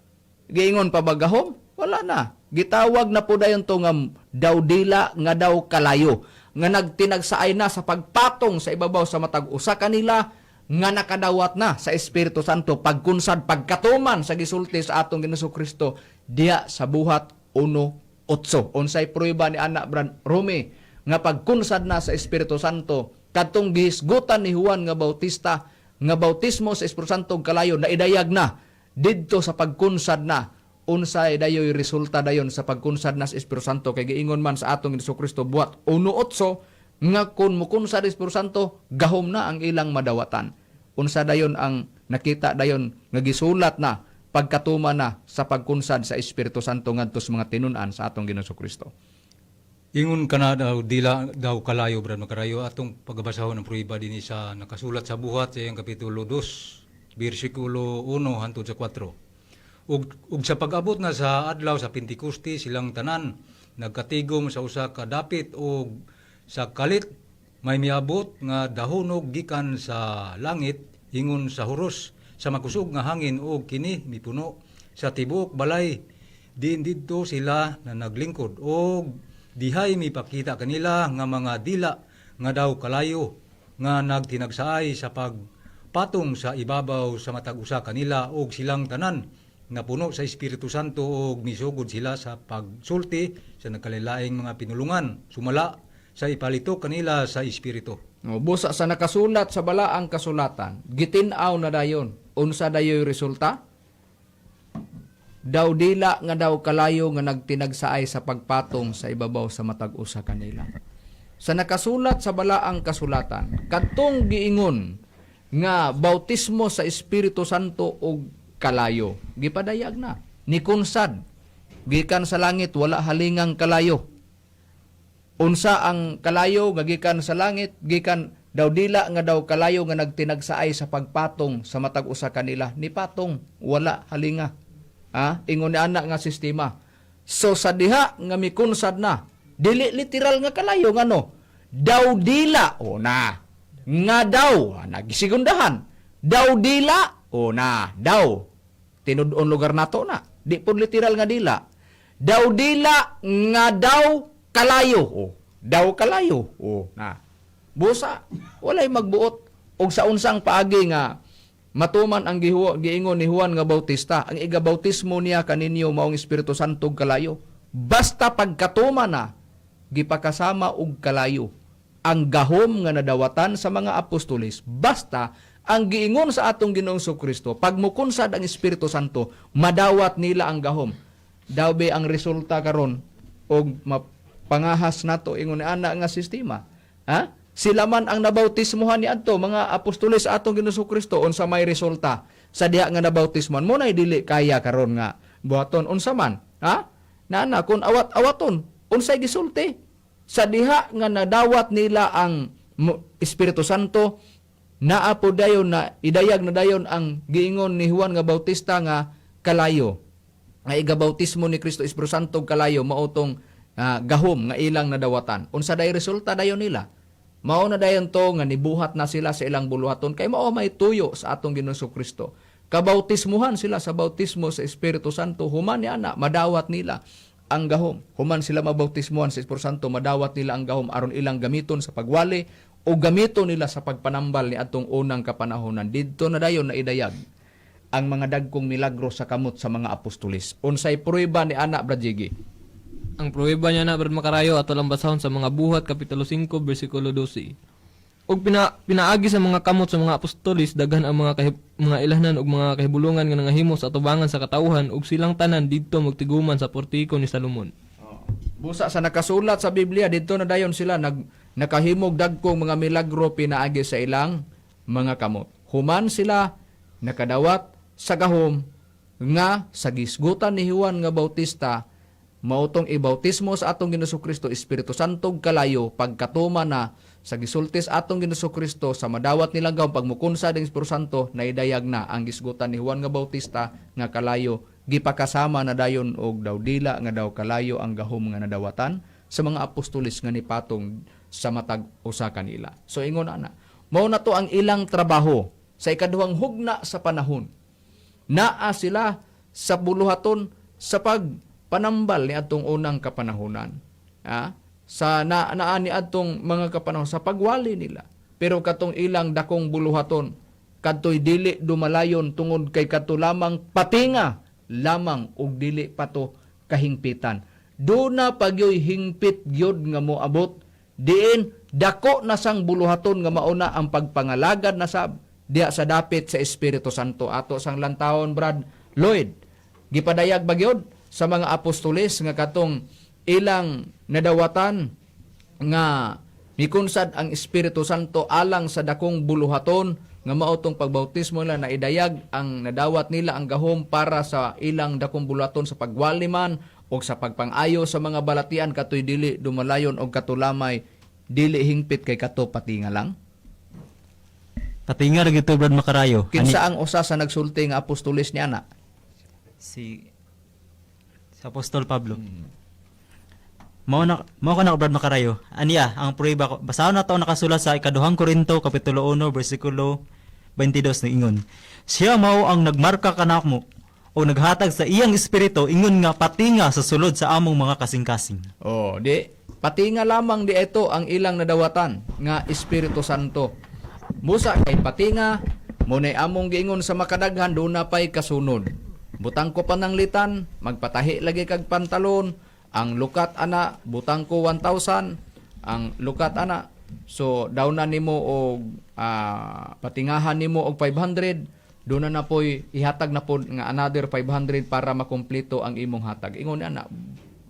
[SPEAKER 2] Giingon pa ba gahom? Wala na. Gitawag na po dayon to nga daw dila nga daw kalayo nga nagtinagsaay na sa pagpatong sa ibabaw sa matag usa kanila nga nakadawat na sa Espiritu Santo pagkunsad, pagkatuman sa gisulti sa atong Ginoong Kristo diya sa Buhat 1:8. Unsay prueba ni ana, Brad Rome, nga pagkunsad na sa Espiritu Santo, kadtong gihisgutan ni Juan nga Bautista nga bautismo sa Espiritu Santo ug kalayo na idayag na didto sa pagkunsad na? Unsay dayoy resulta dayon sa pagkunsad na sa Espiritu Santo, kay giingon man sa atong Hesus Kristo Buhat 1:8 nga kun mukunsad Espiritu Santo, gahom na ang ilang madawatan? Unsa dayon ang nakita dayon nga gisulat na pagkatuma na sa pagkunsad sa Espiritu Santo ngadto sa mga tinun-an sa atong Ginoong Kristo?
[SPEAKER 5] Ingon kana daw dila daw kalayo, Brad Makarayo, atong pagabasahon ang prueba dinhi sa nakasulat sa Buhat sa iyang kapitulo 2 bersikulo 1 hangtod sa 4. Ug sa pag-abot na sa adlaw sa Pentekoste, silang tanan nagkatigom sa usa ka dapit, ug sa kalit may miabot nga dahunog gikan sa langit ingon sa huros sa makusog nga hangin, ug kini mipuno sa tibuok balay diin didto sila na naglingkod, og dihay mipakita kanila nga mga dila nga daw kalayo nga nagtinagsaay sa pagpatong sa ibabaw sa matag usa kanila, og silang tanan napuno sa Espiritu Santo og misugod sila sa pagsulti sa nagkalainlaing mga pinulungan sumala sa ipalito kanila sa Espiritu.
[SPEAKER 2] No, busa sa nakasulat sa balaang kasulatan, gitin-aw na dayon. Unsa dayoy resulta? Daw dila nga daw kalayo nga nagtinagsaay sa pagpatong sa ibabaw sa matag usa kanila. Sa nakasulat sa balaang kasulatan, kadtong giingon nga bautismo sa Espiritu Santo og kalayo, gipadayag na nikunsad gikan sa langit, wala halingang kalayo. Unsa ang kalayo nga gikan sa langit? Gikan daw dila nga daw kalayo nga nagtinagsaay sa pagpatong sa matag usa kanila, nipatong wala halinga. Ah, ingon ni ana nga sistema. So sa diha nga mikunsad na, dili literal nga kalayo, ngano daw dila o na nga daw, ah, nagsigundahan daw dila o na daw tinud-on lugar nato na di po literal nga dila, daw dila nga daw kalayo, oh, daw kalayo, oh, na busa walay magbuot og sa unsang paagi nga matuman ang giingon ni Juan nga Bautista, ang igabautismo niya kaninyo maong Espiritu Santo ug kalayo. Basta pagkatuman na gipakasama og kalayo ang gahom nga nadawatan sa mga apostoles, basta ang giingon sa atong Ginoong Kristo, pag mukunsad ang Espiritu Santo, madawat nila ang gahom. Daw be ang resulta karon og mapangahas nato ingon ni ana nga sistema, ha? Sila man ang nabautismohan ni adto mga apostoles sa atong Ginoong Kristo, unsa may resulta sa diha nga nabautismohan mo nay dili kaya karon nga buhaton? Unsa man, ha, nana kun awat-awaton unsay gisulti sa diha nga nadawat nila ang Espiritu Santo, naa po dayon na idayag na dayon ang giingon ni Juan nga Bautista nga kalayo nga igabautismo ni Kristo Espiritu Santo ug kalayo, mao tong gahom nga ilang nadawatan. Unsa day resulta dayon nila? Mao na dayon to nga nibuhat na sila sa ilang buluhaton kay mao may tuyo sa atong Ginoong Kristo. Kabautismuhan sila sa bautismo sa Espiritu Santo, human ni ana madawat nila ang gahom. Human sila mabautismuhan sa Espiritu Santo, madawat nila ang gahom aron ilang gamiton sa pagwali o gamiton nila sa pagpanambal ni atong unang kapanahonan. Didto na dayon na idayag ang mga dagkong milagro sa kamot sa mga apostoles. Unsay pruweba ni ana, Brad Jiggy?
[SPEAKER 3] Ang pruweba niya na, Brad Makarayo, ato lang basahon sa Mga Buhat kapitulo 5 bersikulo 12. Ug pinaagi sa mga kamot sa mga apostoles, daghan ang mga ilhanan ug mga kahibulungan nga nangahimo sa atubangan sa katawhan, ug silang tanan didto magtiguman sa portiko ni Salomon.
[SPEAKER 2] Busa sa nakasulat sa Biblia, didto na dayon sila nakahimog dagkong mga milagro pinaagi sa ilang mga kamot. Human sila nakadawat sa gahom nga sa gisgutan ni Juan nga Bautista, mautong ibautismo sa atong Ginoong Kristo Espiritu Santo ug kalayo, pagkatuma na sa gisultis atong Ginoong Kristo sa madawat nilang gahom pagmukunsa ng Espiritu Santo, naidayag na ang gisgutan ni Juan nga Bautista nga kalayo, gipakasama na dayon og daw dila nga daw kalayo ang gahom nga nadawatan sa mga apostoles nga nipatong sa matag usa kanila. So ingon ana, mao na to ang ilang trabaho sa ikaduhang hugna sa panahon. Naa sila sa buluhaton sa pagpanambal ni atong unang kapanahonan. Ah, sa na naa ni atong mga kapanahon sa pagwali nila. Pero katong ilang dakong buluhaton, kadtoy dili dumalayon tungod kay kadto lamang patinga lamang ug dili pa to kahingpitan. Duna pagyoy hingpit gyud nga moabot diin dako na sang buluhaton nga mauna ang pagpangalagad na sab diha sa dapit sa Espiritu Santo. Ato sang lantawon, Brad Lloyd, gipadayag ba gyud sa mga apostoles nga katong ilang nadawatan nga mikunsad ang Espiritu Santo alang sa dakong buluhaton nga mao tong pagbautismo nila, na idayag ang nadawat nila ang gahom para sa ilang dakong buluhaton sa pagwali man o sa pagpangayo sa mga balatian, katoy dili dumalayon og katulamay dili hingpit kay kato patinga lang?
[SPEAKER 4] Patinga ra gyud to, Brad Makarayo.
[SPEAKER 2] Kinsa ang usa sa nagsulti nga apostoles ni ana?
[SPEAKER 4] Si Apostol Pablo. Mao ka na, Brad Makarayo. Aniya ang pruweba ko. Basahon na to nakasulat sa Ikaduhang Korinto kapitulo 1 bersikulo 22, ingon: "Siya mao ang nagmarka kanamo o naghatag sa iyang espiritu ingon nga patinga sa sulod sa among mga kasing-kasing."
[SPEAKER 2] Oh, di patinga lamang di ito ang ilang nadawatan nga Espiritu Santo. Busa kay patinga, munay among giingon sa makadaghan, duna pay kasunod. Butang ko pananglitan, magpatahi lagi kag pantalon, ang lukat ana, butang ko 1,000, ang lukat ana. So dawna nimo og patingahan nimo og 500, doon na poy ihatag na pod nga another 500 para makumpleto ang imong hatag. Ingon ana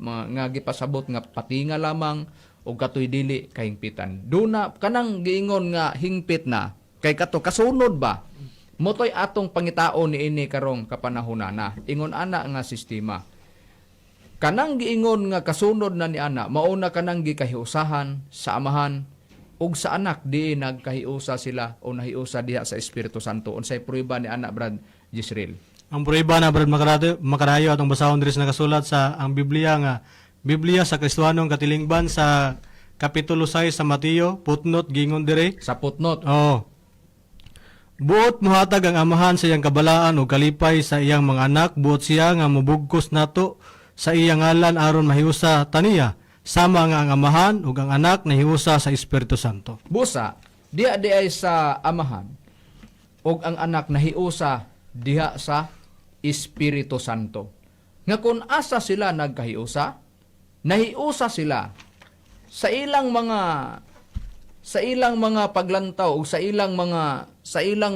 [SPEAKER 2] nga gipasabot nga patinga lamang og katoy dili kahingpitan. Duna kanang giingon nga hingpit na kay kato kasunod ba? Motoy atong pangitaon niini karong kapanahonana. Ingon ana nga sistema. Kanang giingon nga kasunod na ni ana, mauna kanang gikahiusahan sa Amahan ug sa Anak, di nagkahiusa sila o nahiusa diha sa Espiritu Santo. Unsay prueba ni ana, Brad Jisreel?
[SPEAKER 6] Ang prueba na, Brad Makarayo, Makarayo, atong basahon diri sa nakasulat sa ang Biblia nga Biblia sa Kristohanong Katilingban sa Kapitulo 6 sa Mateo, footnote gingon diri.
[SPEAKER 2] Sa footnote.
[SPEAKER 6] Oo. Buot mohatag ang Amahan sa iyang kabalaan ug kalipay sa iyang mga anak, buot siya nga mobugkos nato sa iyang ngalan aron mahiusa taniya, sama nga ang Amahan ug ang Anak nahiusa sa Espiritu Santo.
[SPEAKER 2] Busa, diha di ay sa Amahan ug ang Anak nahiusa diha sa Espiritu Santo. Nga kung asa sila nagkahiusa, nahiusa sila sa ilang mga paglantaw o sa ilang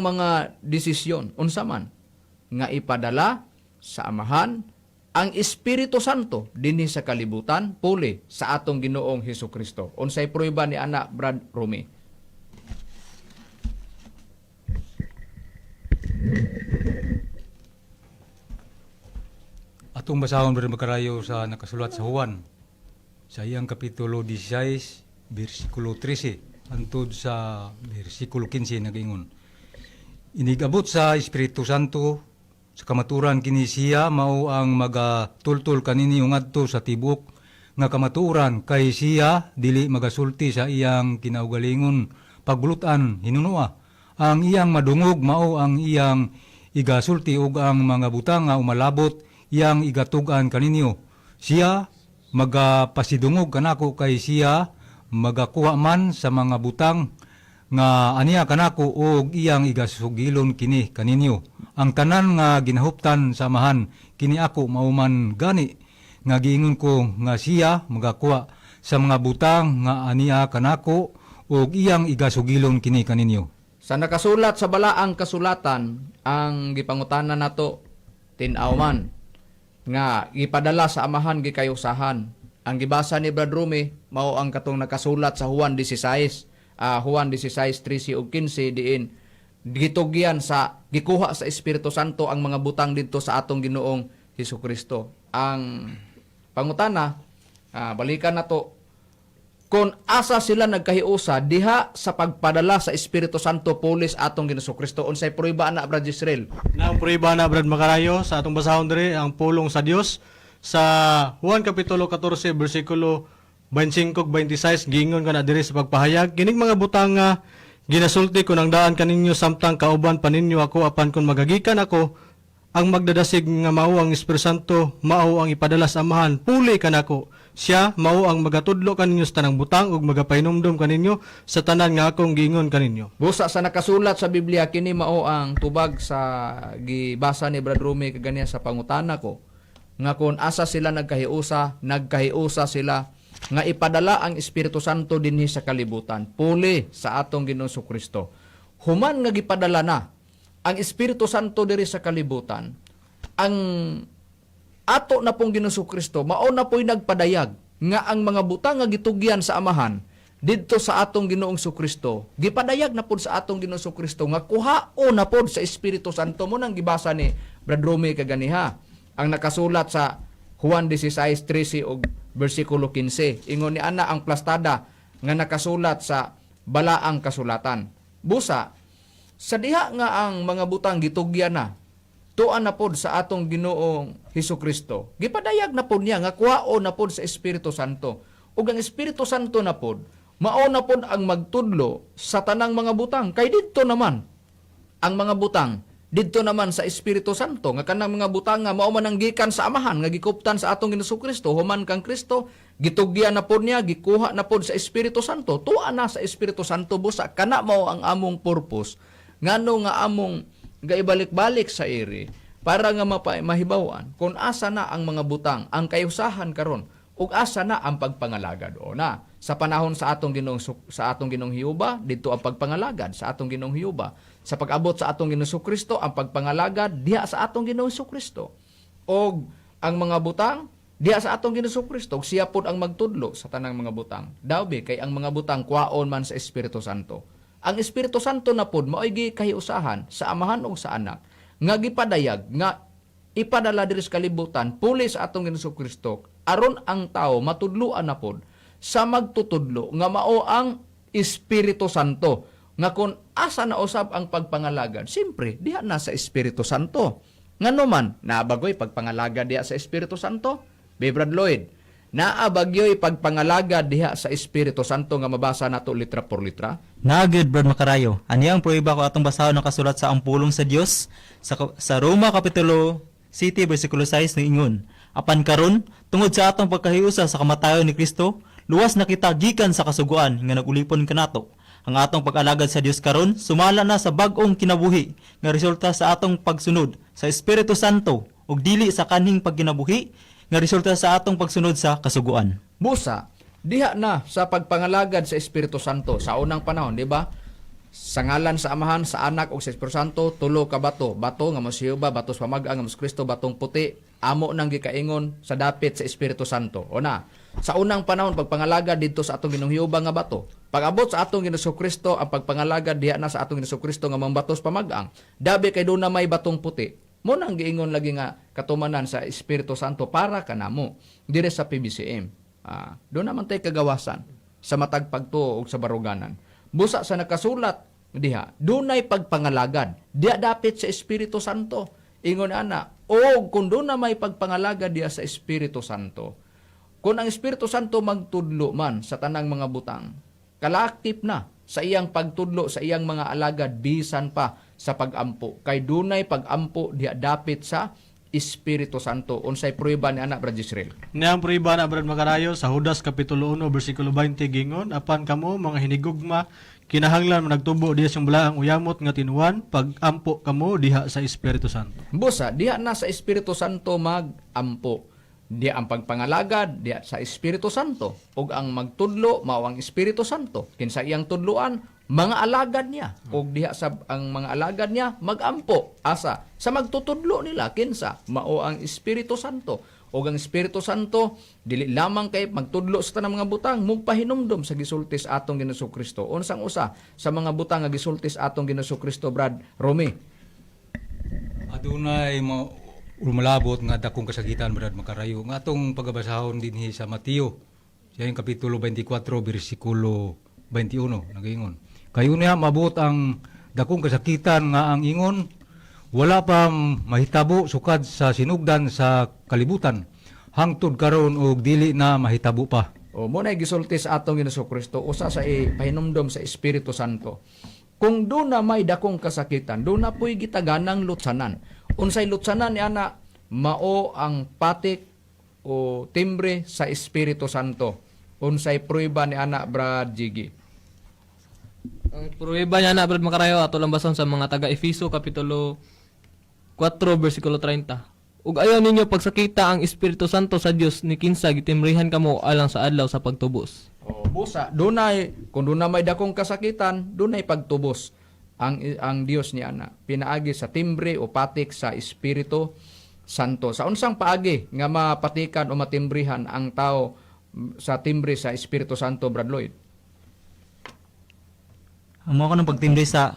[SPEAKER 2] mga desisyon unsa man nga ipadala sa Amahan ang Espiritu Santo dinhi sa kalibutan puli sa atong Ginoong Hesus Kristo. Unsay prueba ni ana, Brad Rumi?
[SPEAKER 5] Atong basahon, Brad Makarayo, sa nakasulat sa Juan sa iyang kapitulo 16 bersikulo 13 hangtod sa bersikulo 15, nagingon: Inigabot sa Espiritu Santo sa kamaturan, kini siya mao ang magatultol kaninyo ngadto sa tibuok nga kamatuoran, kay siya dili magasulti sa iyang kinaugalingon pagbulutan hinunoa. Ang iyang madungog mao ang iyang igasulti, ug ang mga butang nga umalabot iyang igatug-an kaninyo. Siya magapasidungog kanako, kay siya magakuha man sa mga butang nga aniya kanako ug iyang igasugilon kini kaninyo. Ang tanan nga ginahuptan sa Amahan, kini ako. Mao man gani nga giingon ko nga siya magakuha sa mga butang nga aniya kanako ug iyang igasugilon kini kaninyo.
[SPEAKER 2] Sa nakasulat sa balaang kasulatan, ang gipangutana nato tin-aw man nga gipadala sa Amahan, gikayusahan. Ang gibasa ni Brad Rumi mao ang katong nakasulat sa Juan 16, Juan 16:13 ug 15, diin gitugyan sa gikuha sa Espiritu Santo ang mga butang didto sa atong Ginoong Hesus Kristo. Ang pangutana, balikan nato kung asa sila nagkahiusa diha sa pagpadala sa Espiritu Santo pulis atong Ginoong Kristo. Unsay prueba ana, Brad Israel?
[SPEAKER 6] Na ang prueba na, Brad Makarayo, sa atong basahon diri ang pulong sa Dios sa Juan kapitulo 14 bersikulo 25 ug 26, giingon kana diri sa pagpahayag: "Kining mga butang nga ginasulti ko nang daan kaninyo samtang kauban pa ninyo ako. Apan kon magagikan ako, ang magdadasig nga mao ang Espiritu Santo, mao ang ipadala sa Amahan puli kanako, siya mao ang magatudlo kaninyo sa tanang butang ug magapahinumdom kaninyo sa tanan nga akong giingon kaninyo."
[SPEAKER 2] Busa sa nakasulat sa Biblia, kini mao ang tubag sa gibasa ni Brad Rumi kaganiya sa pangutana ko nga kung asa sila nagkahiusa, nagkahiusa sila nga ipadala ang Espiritu Santo dinhi sa kalibutan puli sa atong Ginoong Kristo. Human nga gipadala na ang Espiritu Santo diri sa kalibutan, ang ato na pong Ginoong Kristo mao na po'y nagpadayag nga ang mga butang nga gitugyan sa Amahan didto sa atong Ginoong Kristo, gipadayag na pod sa atong Ginoong Kristo nga kuhao na pod sa Espiritu Santo, mo nang gibasa ni Brad Rome kaganiha ang nakasulat sa Juan 16:13 ug bersikulo 15. Ingon ni ana ang plastada nga nakasulat sa balaang kasulatan. Busa sa diha nga ang mga butang gitugyan na, tuan na pod sa atong Ginoong Hesus Kristo, gipadayag na pod niya nga kuhao na pod sa Espiritu Santo, ug ang Espiritu Santo na pod mao na pod ang magtudlo sa tanang mga butang, kay didto naman ang mga butang didto naman sa Espiritu Santo, nga kanang mga butang nga mao man ang gikan sa Amahan nga gikuptan sa atong Ginoong Kristo. Human kang Kristo, gitugyan na pod niya, gikuha na pod sa Espiritu Santo, tuwa na sa Espiritu Santo. Busa kana mao ang among purpose ngano nga among gaibalik-balik sa iri para nga mahibaw-an kung asa na ang mga butang ang kayusahan karon. Ug asa na ang pagpangalagad? O na, sa panahon sa atong Ginoong Hiuba, didto ang pagpangalagad sa atong Ginoong Hiuba. Sa pag-abot sa atong Ginoong Kristo, ang pagpangalagad diha sa atong Ginoong Kristo. Og ang mga butang diha sa atong Ginoong Kristo, ug siya pod ang magtudlo sa tanang mga butang. Daw kay ang mga butang kwaon man sa Espiritu Santo. Ang Espiritu Santo na pod mao'y gikahiusahan sa Amahan ug sa Anak nga gipadayag nga ipadala diri sa kalibutan puli sa atong Ginoong Kristo aron ang tao matudloan na pod sa magtutudlo nga mao ang Espiritu Santo, nga kung asa na usab ang pagpangalagad, siyempre diha na sa Espiritu Santo. Ngano man naa bagoy pagpangalagad diha sa Espiritu Santo? Be, Brad Lloyd, naa bagyoy pagpangalagad diha sa Espiritu Santo nga mabasa nato litra por litra?
[SPEAKER 4] Naa gyud, Brad Makarayo. Ani ang pruweba ko atong basahon nakasulat sa ang pulong sa Dios sa Roma kapitulo 7 bersikulo 6 niingon. Apan karon, tungod sa atong pagkahiusa sa kamatayon ni Kristo, luwas na kita gikan sa kasuguan nga nagulipon kanato. Ang atong pag-alagad sa Dios karon sumala na sa bag-ong kinabuhi nga resulta sa atong pagsunod sa Espiritu Santo ug dili sa kanhing pagkinabuhi nga resulta sa atong pagsunod sa kasuguan.
[SPEAKER 2] Busa, diha na sa pagpangalagad sa Espiritu Santo sa unang panahon, di ba? Sa ngalan sa Amahan, sa Anak ug sa Espiritu Santo, tulo ka bato. Bato nga mo si Jehova, bato sa pamag-ang nga mo si Kristo, batong puti, amo nang gikaingon sa dapit sa Espiritu Santo. O na, sa unang panahon pagpangalagad didto sa atong Ginoong Jehova nga bato. Pag-abot sa atong Ginoong Kristo, ang pagpangalagad diha na sa atong Ginoong Kristo nga mga bato sa pamag-ang. Dabi kay doon na may batong puti. Mo nang giingon lagi nga katumanan sa Espiritu Santo para kanamo dire sa PBCM. Doon naman tay kagawasan sa matag pagtuo ug sa baruganan. Busa sa nakasulat diha, dunay pagpangalagad. Diha dapit sa Espiritu Santo. Ingon ana, o kung doon na may pagpangalagad diha sa Espiritu Santo. Kung ang Espiritu Santo magtudlo man sa tanang mga butang, kalakip na sa iyang pagtudlo sa iyang mga alagad bisan pa sa pagampo. Kay dunay pagampo diha dapit sa Espiritu Santo. Unsay pruweba ni ana, Brad Israel?
[SPEAKER 6] Niya ang prueba na, Brad Makarayo, sa Judas Kapitulo 1 versikulo 20 gingon, apan kamo mga hinigugma, kinahanglan managtubo diha sa balaang uyamot nga tinuan pagampo kamo diha sa Espiritu Santo.
[SPEAKER 2] Busa, diha na sa Espiritu Santo magampo. Diha ang pagpangalagad, diha sa Espiritu Santo. Ug ang magtudlo, mao ang Espiritu Santo. Kinsa iyang tudloan, mga alagad niya. Ug diha sa ang mga alagad niya magampo. Asa? Sa magtutudlo nila, kinsa? Mao ang Espiritu Santo. Ug ang Espiritu Santo dili lamang kay magtudlo sa tanang mga butang, mugpahinumdom sa gisulti sa atong Ginoong Kristo. Unsang usa sa mga butang nga gisulti sa atong Ginoong Kristo, Brad Romy?
[SPEAKER 5] Adunay mo lumalabot nga dakong kasakitan, Brad Makarayo, nga atong pagabasahon dinhi sa Mateo sa iyang kapitulo 24 bersikulo 21 nagaingon. Kayo niya mabot ang dakong kasakitan nga ang ingon wala pa mahitabo sukad sa sinugdan sa kalibutan hangtod karon og dili na mahitabo pa.
[SPEAKER 2] O mo na gisulti sa atong Ginoong Kristo usa sa ipahinumdom sa Espiritu Santo. Kung do na may dakong kasakitan, do na po'y gitaganang lutsanan. Unsay lutsanan ni ana? Mao ang patik o timbre sa Espiritu Santo. Unsay pruweba ni ana, Brad Jiggy?
[SPEAKER 3] Ang pruweba niya na, Brad Makarayo, ato lang basahon sa mga taga Efeso kapitulo 4 bersikulo 30. Ug ayaw ninyo pagsakita ang Espiritu Santo sa Dios ni kinsa gitimrihan kamo alang sa adlaw sa pagtubos.
[SPEAKER 2] O busa, dunay kung doon na may dakong kasakitan, dunay pagtubos ang Dios ni ana. Pinaagi sa timbre o patik sa Espiritu Santo. Sa unsang paagi nga mapatikan o matimbrihan ang tao sa timbre sa Espiritu Santo, Brad Lloyd?
[SPEAKER 4] Ang mao ko ng pagtimbre sa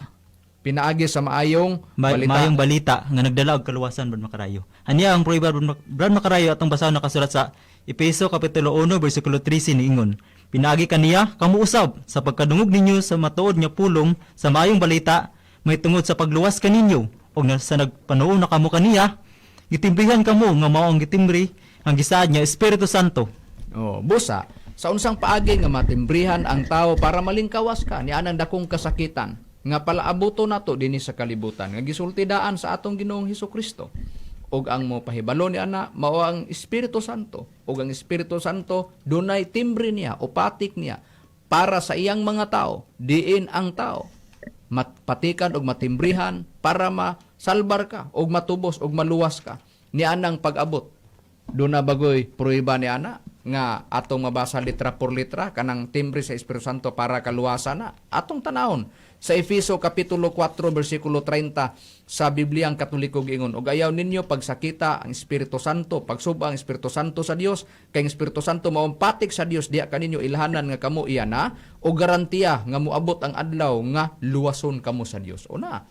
[SPEAKER 2] Pinaagi sa maayong balita.
[SPEAKER 4] Maayong balita nga nagdala og kaluwasan, Brad Makarayo. Aniya ang pruweba, Brad Makarayo, atong basahon nakasulat sa Efeso kapitulo 1 bersikulo 13 niingon. Pinaagi kaniya kamo usab sa pagkadungog ninyo sa matuod nga pulong sa maayong balita may tungod sa pagluwas kaninyo ug na, sa nagpanuo na kamo kaniya gitimbrihan kamo nga mao ang gitimbre ang gisaad nga Espiritu Santo.
[SPEAKER 2] Oh, busa, sa unsang paagi nga matimbrihan ang tao para malingkawas ka ni anang dakong kasakitan nga palaabuto nato dinhi sa kalibutan nga gisulti daan sa atong Ginoong Hesus Kristo. Ug ang mo pahibalo ni ana mao ang Espiritu Santo. Ug ang Espiritu Santo dunay timbre niya o patik niya para sa iyang mga tao, diin ang tao matpatikan og matimbrihan para masalbar ka og matubos og maluwas ka ni anang pag-abot. Doon na bagoy pruweba ni ana? nga atong mabasa litra por litra kanang timbre sa Espiritu Santo para kaluwasan na. Atong tanawon sa Efeso kapitulo 4 bersikulo 30 sa Biblia ang Katoliko, giingon, "Og ayaw ninyo pagsakita ang Espiritu Santo, pagsuba ang Espiritu Santo sa Dios, kay ang Espiritu Santo mao ang patik sa Dios diha kaninyo ilhanan nga kamo iya na o garantiya nga moabot ang adlaw nga luwason kamo sa Dios." O na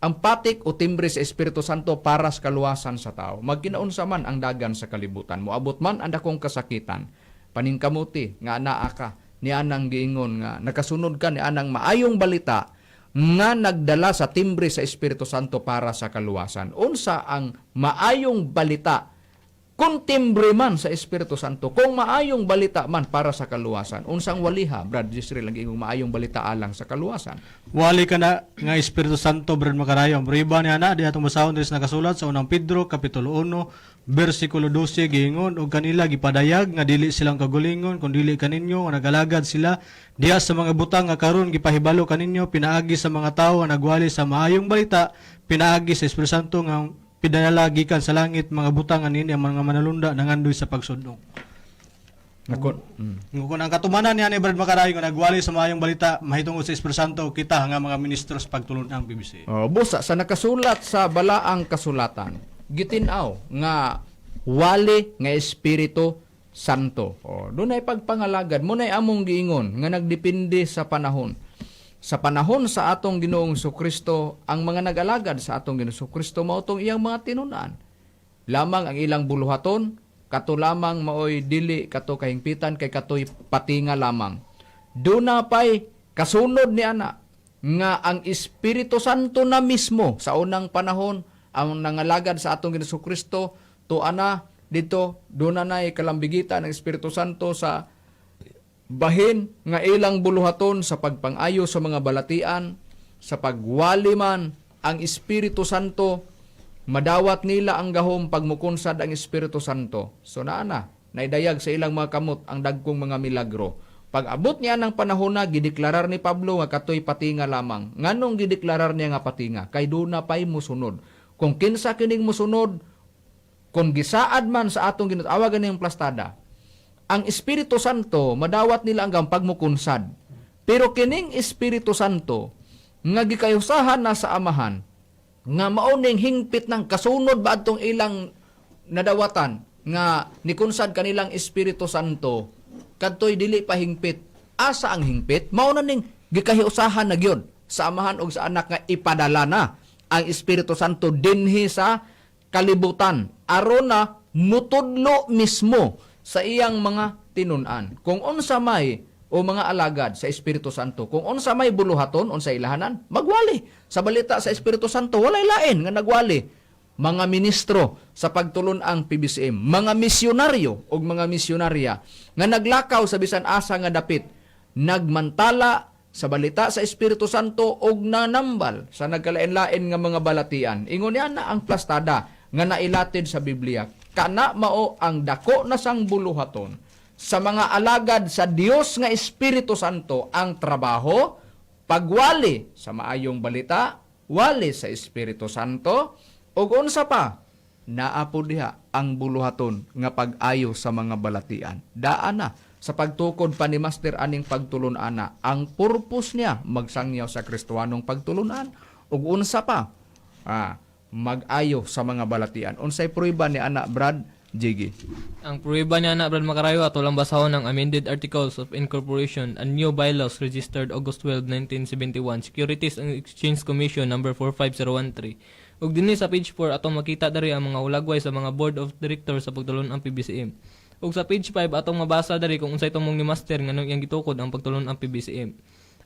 [SPEAKER 2] ang patik o timbre sa Espiritu Santo para sa kaluwasan sa tao. Magkinaunsa man ang dagan sa kalibutan, moabot man ang dakong kasakitan, paningkamuti nga anaa ka ni anang giingon nga nakasunod ka ni anang maayong balita nga nagdala sa timbre sa Espiritu Santo para sa kaluwasan. Unsa ang maayong balita? Kung timbre man sa Espiritu Santo, kung maayong balita man para sa kaluwasan, unsang waliha, Brad Jisreel, ang giingong maayong balita alang sa kaluwasan?
[SPEAKER 6] Wali ka na nga Espiritu Santo, Brad Makarayo. Ang prueba niya na, diha atong basahon diri sa nakasulat sa Unang Pedro, Kapitulo 1, versikulo 12, giingon, "Og kanila gipadayag nga dili silang kagulingon, kun dili kaninyo nga nagalagad sila diha sa mga butang nga karon gipahibalo kaninyo pinaagi sa mga tawo nga nagwali sa maayong balita pinaagi sa Espiritu Santo nga pidala gikan sa langit, mga butang nga niini ang mga manalunda nangandoy sa pagsudong."
[SPEAKER 2] Nako.
[SPEAKER 6] Kung ang katumanan niya ni Brad Makarayo nga nagwali sa maayong balita mahitungod sa Espiritu Santo, kita nga mga ministro sa pagtulon-ang PBC.
[SPEAKER 2] Oh, busa sa nakasulat sa balaang kasulatan, gitin-aw nga wali nga Espiritu Santo. Oh, dunay pagpangalagad, munay among giingon nga nagdepende sa panahon. Sa panahon sa atong Ginoong Kristo, ang mga nag-alagad sa atong Ginoong Kristo mao tong iyang mga tinun-an. Lamang ang ilang buluhaton, kato lamang maoy dili kato kahingpitan kay katoy patinga lamang. Duna pay kasunod ni ana nga ang Espiritu Santo na mismo sa unang panahon ang nangalagad sa atong Ginoong Kristo to ana dito duna nay kalambigitan ng Espiritu Santo sa bahin nga ilang buluhaton sa pagpangayo sa mga balatian, sa pagwali man ang Espiritu Santo, madawat nila ang gahom pagmukunsad ang Espiritu Santo. So naa na, naidayag sa ilang mga kamot ang dagkong mga milagro. Pag abot niya ng panahon na, gideklarar ni Pablo nga katoy patinga lamang. Nganong gideklarar niya nga patinga? Kay duna pay musunod. Kung kinsa kining musunod, kung gisaad man sa atong ginatawagan ganing plastada, ang Espiritu Santo madawat nila ang pagmukunsad. Pero kining Espiritu Santo nga gikayusahan na sa Amahan nga mao ning hingpit ng kasunod ba adtong ilang nadawatan nga nikunsad kanilang Espiritu Santo, kadtoy dili pa hingpit. Asa ang hingpit? Mao na ning gikahiusahan na gyud sa Amahan og sa Anak nga ipadala na ang Espiritu Santo dinhi sa kalibutan aron na mutudlo mismo sa iyang mga tinun-an. Kung unsa may o mga alagad sa Espiritu Santo, kung unsa may buluhaton, unsa ilahanan, magwali sa balita sa Espiritu Santo. Walay lain nga nagwali. Mga ministro sa pagtulon-ang PBCM, mga misyonaryo o mga misyonarya nga naglakaw sa bisan asa nga dapit, nagmantala sa balita sa Espiritu Santo og nanambal sa nagkalain-lain nga mga balatian. Ingon niya na ang plastada nga nailatid sa Biblia. Kana mao ang dako na sang buluhaton sa mga alagad sa Dios nga Espiritu Santo, ang trabaho pagwali sa maayong balita, wali sa Espiritu Santo, ug unsa pa, naa po diha ang buluhaton nga pag-ayo sa mga balatian. Daan na sa pagtukod pa ni Master aning pagtulun-ana. Ang purpose niya magsangyaw sa Kristohanong pagtulunan ug unsa pa, mag-ayo sa mga balatian. Unsay prueba ni ana, Brad Jiggy?
[SPEAKER 3] Ang pruweba niya na, Brad Makarayo, ato lang basahon ang Amended Articles of Incorporation and New Bylaws registered August 12, 1971, Securities and Exchange Commission number 45013. Ug dinhi sa page 4 atong makita diri ang mga hulagway sa mga Board of Directors sa pagtulon-ang PBCM. Ug sa page 5 atong mabasa diri kung unsay tumong ni Master nganong iyang gitukod ang pagtulon-ang PBCM.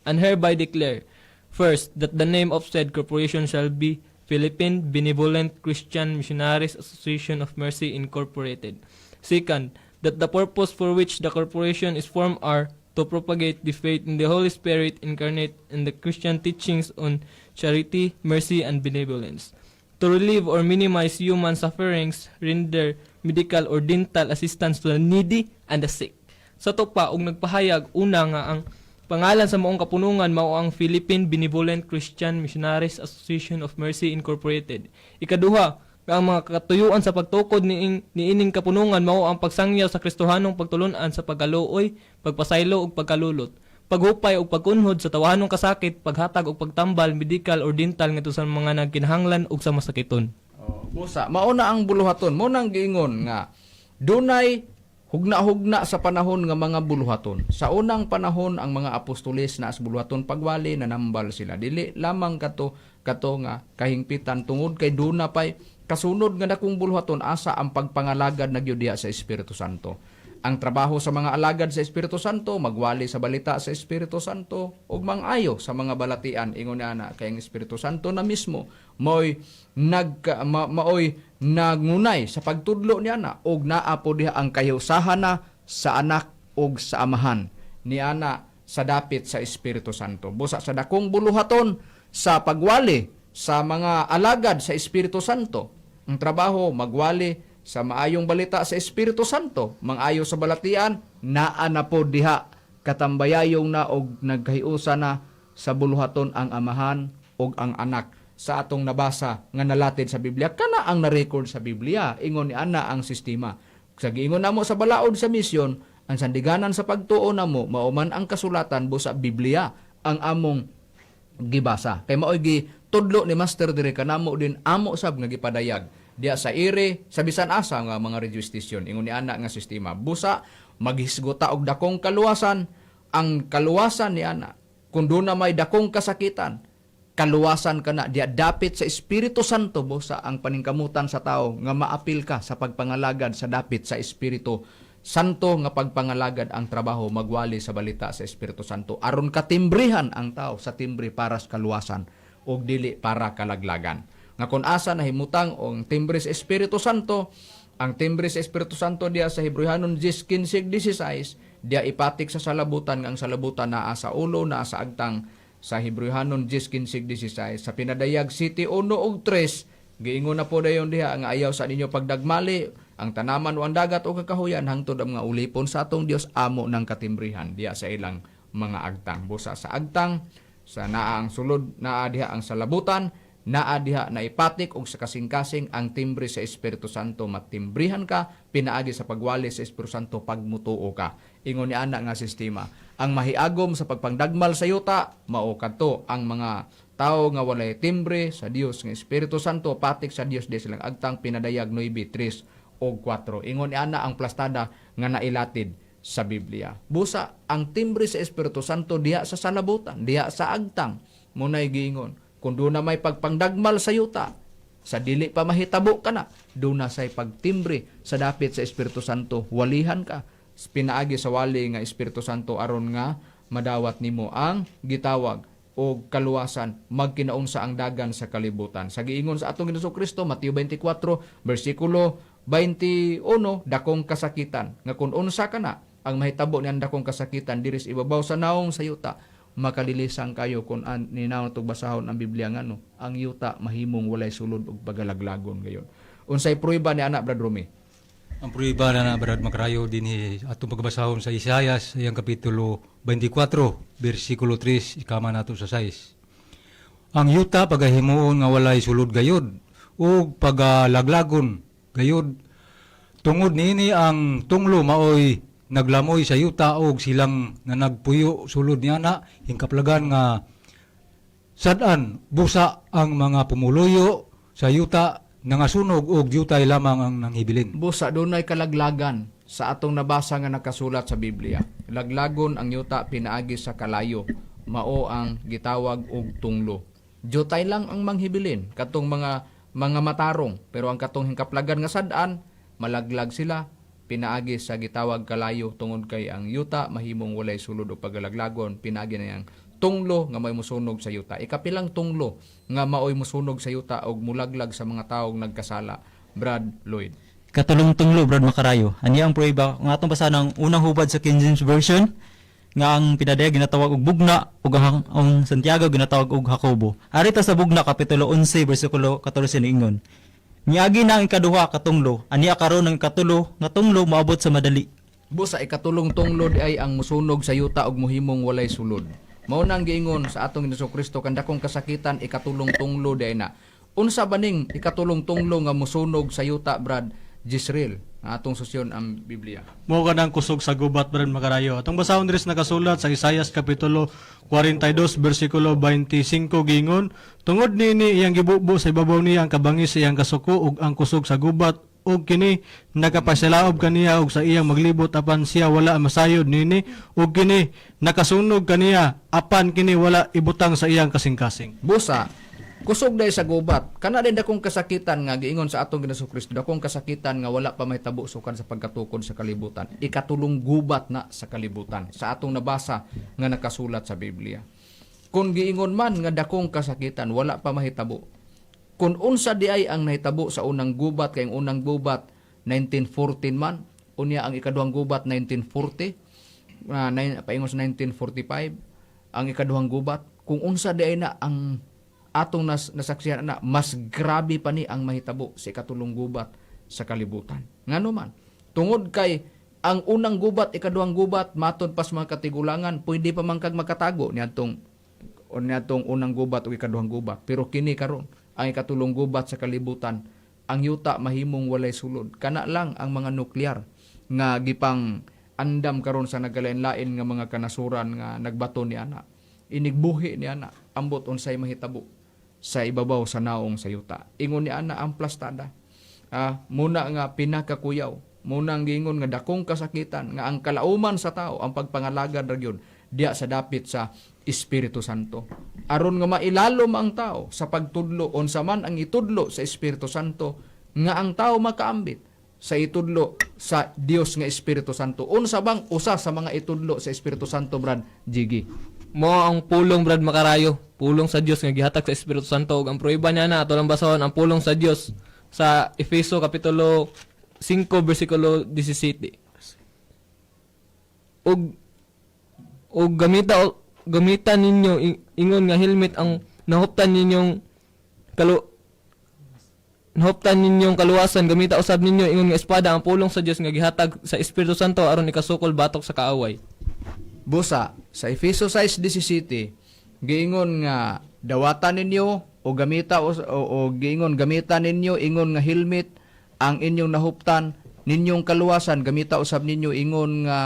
[SPEAKER 3] And hereby declare, first, that the name of said corporation shall be Philippine Benevolent Christian Missionaries Association of Mercy Incorporated. Second, that the purpose for which the corporation is formed are to propagate the faith in the Holy Spirit incarnate in the Christian teachings on charity, mercy, and benevolence, to relieve or minimize human sufferings, render medical or dental assistance to the needy and the sick. Sa to pa, og nagpahayag, una, nga ang pangalan sa maong kapunungan mao ang Philippine Benevolent Christian Missionaries Association of Mercy Incorporated. Ikaduha, Nga ang mga katuyuan sa pagtukod niining kapunungan mao ang pagsangyaw sa Kristohanong pagtulun-an sa pagkaluoy, pagpasaylo ug pagkalulot, paghupay ug pagkunhod sa tawahanong kasakit, paghatag ug pagtambal medical or dental ngadto sa mga nagkinahanglan ug sa masakiton.
[SPEAKER 2] Oh, busa, mao na ang buluhaton, mao nang giingon nga dunay hugna-hugna sa panahon nga mga buluhaton. Sa unang panahon ang mga apostoles na as buluhaton pagwali nanambal sila. Dili lamang kato kato nga kahingpitan tungod kay duna pay kasunod nga dakong buluhaton asa ang pagpangalagad na gyud diha sa Espiritu Santo. Ang trabaho sa mga alagad sa Espiritu Santo, magwali sa balita sa Espiritu Santo ug mangayo sa mga balatian ingon ni ana kay ang Espiritu Santo na mismo maoy maoy nagngunay sa pagtudlo ni ana ug naa po diha ang kahiusahan na sa anak ug sa amahan ni ana sa dapit sa Espiritu Santo. Busa sa dakong buluhaton sa pagwali sa mga alagad sa Espiritu Santo. Ang trabaho magwali sa maayong balita sa Espiritu Santo, mangayo sa balatian, naa na po diha katambayayong na og nagkahiusa na sa buluhaton ang amahan og ang anak sa atong nabasa nga nalatid sa Biblia. Kana ang na-record sa Biblia, ingon ni ana ang sistema. Sa giingon namo sa balaod sa misyon, ang sandiganan sa pagtuo namo mao man ang kasulatan busa Biblia ang among gibasa. Kay maoy gitudlo ni Master diri kanamo din amo sab nga gipadayag diya sa ire sa bisan asa nga mga radio station ingon ni ana nga sistema. Busa maghisgota og dakong kaluwasan, ang kaluwasan ni ana kung doon na may dakong kasakitan, kaluwasan ka na diya dapit sa Espiritu Santo. Busa ang paningkamutan sa tao nga maapil ka sa pagpangalagad sa dapit sa Espiritu Santo nga pagpangalagad ang trabaho magwali sa balita sa Espiritu Santo aron katimbrihan ang tao sa timbre para sa kaluwasan ug dili para kalaglagan. Nga kun asa nahimutang ang timbre sa Espiritu Santo, ang timbre sa Espiritu Santo diya sa Hebreohanon 10:15-16, diya ipatik sa salabutan nga ang salabutan naa sa ulo, naa sa agtang sa Hebreohanon 10:15-16. Sa pinadayag City 1 ug 3, giingon na po dayon diha nga ayaw sa ninyo pagdagmali ang tanaman o ang dagat o kakahuyan hangtod ang mga ulipon sa atong Dios amo ng katimbrihan diya sa ilang mga agtang. Busa sa agtang sa naa ang sulod, naa diha ang salabutan, naa diha na ipatik og sa kasing-kasing ang timbre sa Espiritu Santo. Matimbrihan ka pinaagi sa pagwali sa Espiritu Santo pagmutuo ka. Ingon ni ana nga sistema. Ang mahiagom sa pagpangdagmal sa yuta mao kadto ang mga tao nga walay timbre sa Dios nga Espiritu Santo patik sa Dios di silang agtang pinadayag 9:3 og 4. Ingon ni ana ang plastada nga nailatid sa Biblia. Busa ang timbre sa Espiritu Santo diha sa salabutan, diha sa agtang, munay giingon. Kung doon na may pagpangdagmal sa yuta, sa dili pa mahitabo ka na, doon na say pagtimbre sa dapit sa Espiritu Santo, walihan ka. Pinaagi sa wali nga Espiritu Santo aron nga madawat nimo ang gitawag o kaluwasan magkinaunsa ang dagan sa kalibutan. Sa giingon sa atong Ginoong Kristo, Mateo 24 bersikulo 21, dakong kasakitan nga kun unsa kana ang mahitabo ni ang dakong kasakitan diri sa ibabaw sa naong sa yuta, makalilisang kayo kung ninaw tug basahon ang Biblia ngano ang yuta mahimong walay sulod og pagalaglagon gayon. Unsay prueba ni anak, Brad Rumi?
[SPEAKER 5] Ang prueba na Brad Makarayo dinhi atong pagbasahon sa Isayas iyang kapitulo 24 bersikulo 3 ikama nato sa 6. Ang yuta pagahimuon nga walay sulod gayod ug pagalaglagon gayod tungod niini ang tunglo maoy naglamoy sa yuta og silang nga nagpuyo sulod niana hingkaplagan nga sad-an. Busa ang mga pumuluyo sa yuta nangasunog og yutay lamang ang nanghibilin.
[SPEAKER 2] Busa dunay kalaglagan sa atong nabasa nga nakasulat sa Biblia. Laglagon ang yuta pinaagi sa kalayo, mao ang gitawag og tunglo. Jutay lang ang manghibilin katong mga matarong, pero ang katong hingkaplagan nga sad-an malaglag sila pinaagi sa gitawag kalayo tungod kay ang yuta mahimong walay sulod o pagalaglagon pinaagi na yang tunglo nga may musunog sa yuta. Ikapilang tunglo nga maoy musunog sa yuta og mulaglag sa mga taong nagkasala, Brad Lloyd?
[SPEAKER 4] Katulong tunglo, Brad Makarayo. Ani ang prueba nga atong basahan ang unang hubad sa King James Version nga ang pinadayag ginatawag og bugna ug ang Santiago ginatawag og Jacobo. Ari ta sa bugna kapitulo 11 bersikulo 14 niingon: "Niagi na ang ikaduha ka tunglo, ania karon ang ikatulo nga tunglo moabot sa madali."
[SPEAKER 2] Busa ikatulong tunglo di ay ang musunog sa yuta og muhimong walay sulod. Mao nang giingon sa atong Hesus Kristo kan dakong kasakitan ikatulong tunglo di ay na. Unsa ba ning ikatulong tunglo nga musunog sa yuta, Brad Jisreel, nga atong susyon ang Biblia?
[SPEAKER 6] Mao kanang kusog sa gubat, Brad Makarayo. Atong basahon diri sa nakasulat sa Isayas kapitulo 42 bersikulo 25, gingon, tungod niini iyang gibubo sa ibabaw niya ang kabangis sa iyang kasuko ug ang kusog sa gubat, ug kini nakapasilaob kaniya og sa iyang maglibot, apan siya wala masayod niini, ug kini nakasunog kaniya, apan kini wala ibutang sa iyang kasing-kasing.
[SPEAKER 2] Busa, kusog day sa gubat. Kana din dakong kasakitan nga giingon sa atong Ginoong Kristo, dakong kasakitan nga wala pa mahitabo sukad sa pagkatukod sa kalibutan. Ikatulong gubat na sa kalibutan sa atong nabasa nga nakasulat sa Biblia. Kung giingon man nga dakong kasakitan wala pa mahitabo. Kung unsa di ay ang nahitabo sa unang gubat, kay ang unang gubat 1914 man, unya ang ikaduhang gubat 1940, paingon sa 1945 ang ikaduhang gubat. Kung unsa di ay na ang atong nasaksihan na mas grabe pa ni ang mahitabo sa ikatulong gubat sa kalibutan. Ngano man, tungod kay ang unang gubat, ikaduhang gubat, matod pas mga katigulangan, pwede pa man kag makatago niadtong o niadtong unang gubat o ikaduhang gubat. Pero kini karon ang ikatulong gubat sa kalibutan, ang yuta mahimong walay sulod. Kana lang ang mga nuklear nga gipang andam karon sa nagkalain-lain nga mga kanasuran nga nagbato ni ana. Inigbuhi ni ana, ambot unsay mahitabo sa ibabaw sa naong sa yuta. Ingon ni ana ang plastada. Muna nga pinakakuyaw, muna ang giingon nga dakong kasakitan nga ang kalauman sa tao ang pagpangalagad ra gyud diya sa dapit sa Espiritu Santo. Aron nga mailalom ang tao sa pagtudlo, unsa man ang itudlo sa Espiritu Santo, nga ang tao makaambit sa itudlo sa Dios nga Espiritu Santo. Unsa bang usa sa mga itudlo sa Espiritu Santo, Brad Jiggy?
[SPEAKER 3] Mo ang pulong, Brad Makarayo, pulong sa Dios nga gihatag sa Espiritu Santo, ug ang prueba niya na ato lang basahon ang pulong sa Dios sa Efeso kapitulo 5 bersikulo 17. Ug ug gamita ninyo ingon nga helmet ang nahuptan ninyong kaluwasan. Gamita usab ninyo ingon nga espada ang pulong sa Dios nga gihatag sa Espiritu Santo aron ikasukol batok sa kaaway.
[SPEAKER 2] Busa, sa Efeso 6:17, giingon nga dawatan ninyo o gamita o giingon gamita ninyo ingon nga helmet ang inyong nahuptan ninyong kaluwasan, gamita usab ninyo ingon nga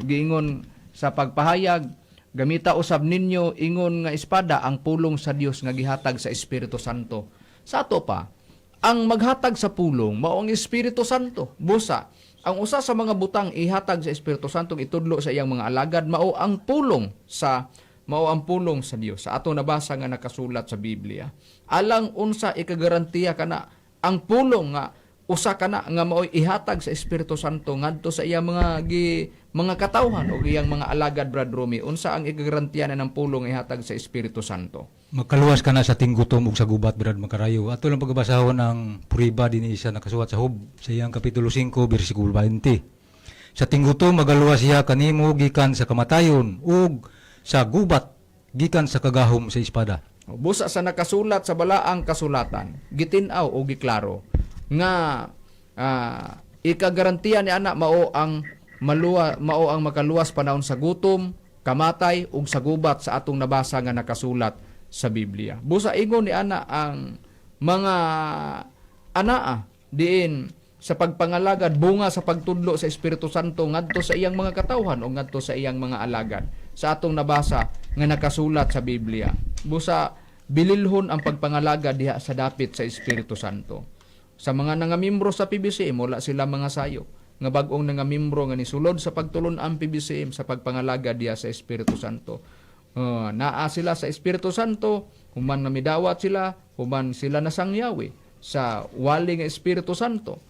[SPEAKER 2] giingon sa pagpahayag, gamita usab ninyo ingon nga espada ang pulong sa Dios nga gihatag sa Espiritu Santo. Sa ato pa, ang maghatag sa pulong mao ang Espiritu Santo. Busa, ang usa sa mga butang ihatag sa Espiritu Santo itudlo sa iyang mga alagad mao ang pulong sa Dios sa ato nabasa nga nakasulat sa Biblia. Alang unsa ikagarantiya kana ang pulong nga usa kana nga maoy ihatag sa Espiritu Santo ngadto sa iyang mga katawhan o iyang mga alagad, Brad Romy? Unsa ang ikagarantiya na ng pulong ihatag sa Espiritu Santo?
[SPEAKER 5] Makaluwas ka na sa tinggutom ug sa gubat, Brad Makarayo. Ato lang pagbasahon ang puriba din isa nakasuwat sa Job sa iyang kapitulo 5 bersikulo 20. Sa tinggutom magaluwas siya kanimo gikan sa kamatayon ug sa gubat gikan sa kagahom sa espada.
[SPEAKER 2] Busa sa nakasulat sa balaang kasulatan, gitin-aw o giklaro nga ikagarantiya ni ana mao ang makaluwas panahon sa gutom, kamatay ug sa gubat sa atong nabasa nga nakasulat sa Biblia. Busa ingon ni ana ang mga anaa diin sa pagpangalagad, bunga sa pagtudlo sa Espiritu Santo ngadto sa iyang mga katawhan o ngadto sa iyang mga alagad sa atong nabasa nga nakasulat sa Biblia. Busa bililhon ang pagpangalagad diha sa dapit sa Espiritu Santo. Sa mga nangamembro sa PBCM, wala sila mga sayo nga bag-ong nangamembro nga nisulod sa pagtulon ang PBCM sa pagpangalagad diha sa Espiritu Santo. Naa sila sa Espiritu Santo, human nga midawat sila, human sila nasangyawi sa wali nga Espiritu Santo.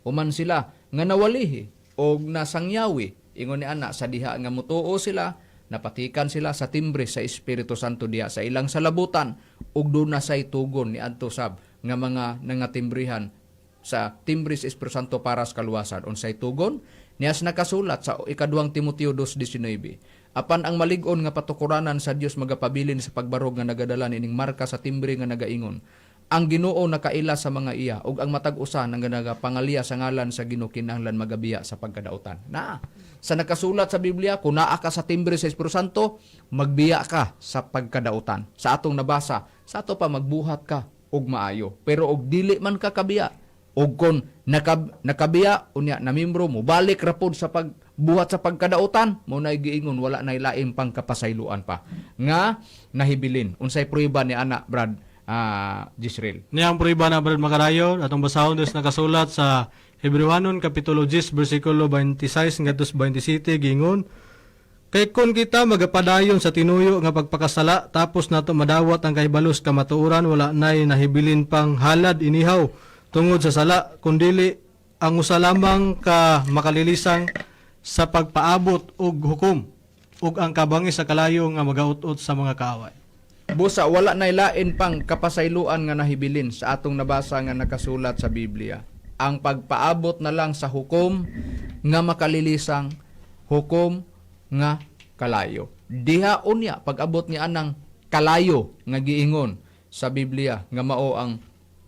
[SPEAKER 2] Human sila nga nawalihi og nasangyawi ingon ni ana sa diha nga mutuo sila, napatikan sila sa timbre sa Espiritu Santo diha sa ilang salabutan ug duna say tugon niadto sab nga mga nangatimbrihan sa timbre sa Espiritu Santo para sa kaluwasan. Unsay tugon nias nakasulat sa ikaduhang Timoteo 2:19: Apan ang malig-on nga patukuranan sa Dios magapabilin sa pagbarog nga nagadala niining marka sa timbre nga nagaingon, ang Ginoo nakaila sa mga iya, ug ang matag usa nga nagapangaliya sa ngalan sa Ginoo kinahanglan magabiya sa pagkadautan. Na sa nakasulat sa Biblia, kung naa ka sa timbre sa Espiritu Santo, magbiya ka sa pagkadautan. Sa atong nabasa Sa ato pa magbuhat ka og maayo. Pero og dili man ka kabiya, og kon nakabiya unya na membro mo balik ra pod sa pagbuhat sa pagkadautan, mo na giingon wala nay lain pang kapasayloan pa nga nahibilin. Unsay prueba ni ana, Brad Jisrael?
[SPEAKER 6] Niyang prueba na, Brad Makarayo, atong basahon des nakasulat sa Hebrewanon Kapitulo 10 versikulo 26 ngadto sa 27, giingon: "Kay kon kita magapadayon sa tinuyo nga pagpakasala tapos nato madawat ang kahibalos kamatuoran, wala nay nahibilin pang halad inihaw tungod sa sala, kundili ang usa lamang ka makalilisang sa pagpaabot og hukom ug ang kabangis sa kalayo nga magaut-ot sa mga kaaway."
[SPEAKER 2] Busa wala nay lain pang kapasayloan nga nahibilin sa atong nabasa nga nakasulat sa Biblia. Ang pagpaabot na lang sa hukom nga makalilisang, hukom nga kalayo. Diha unya pag-abot ni anang kalayo nga giingon sa Biblia nga mao ang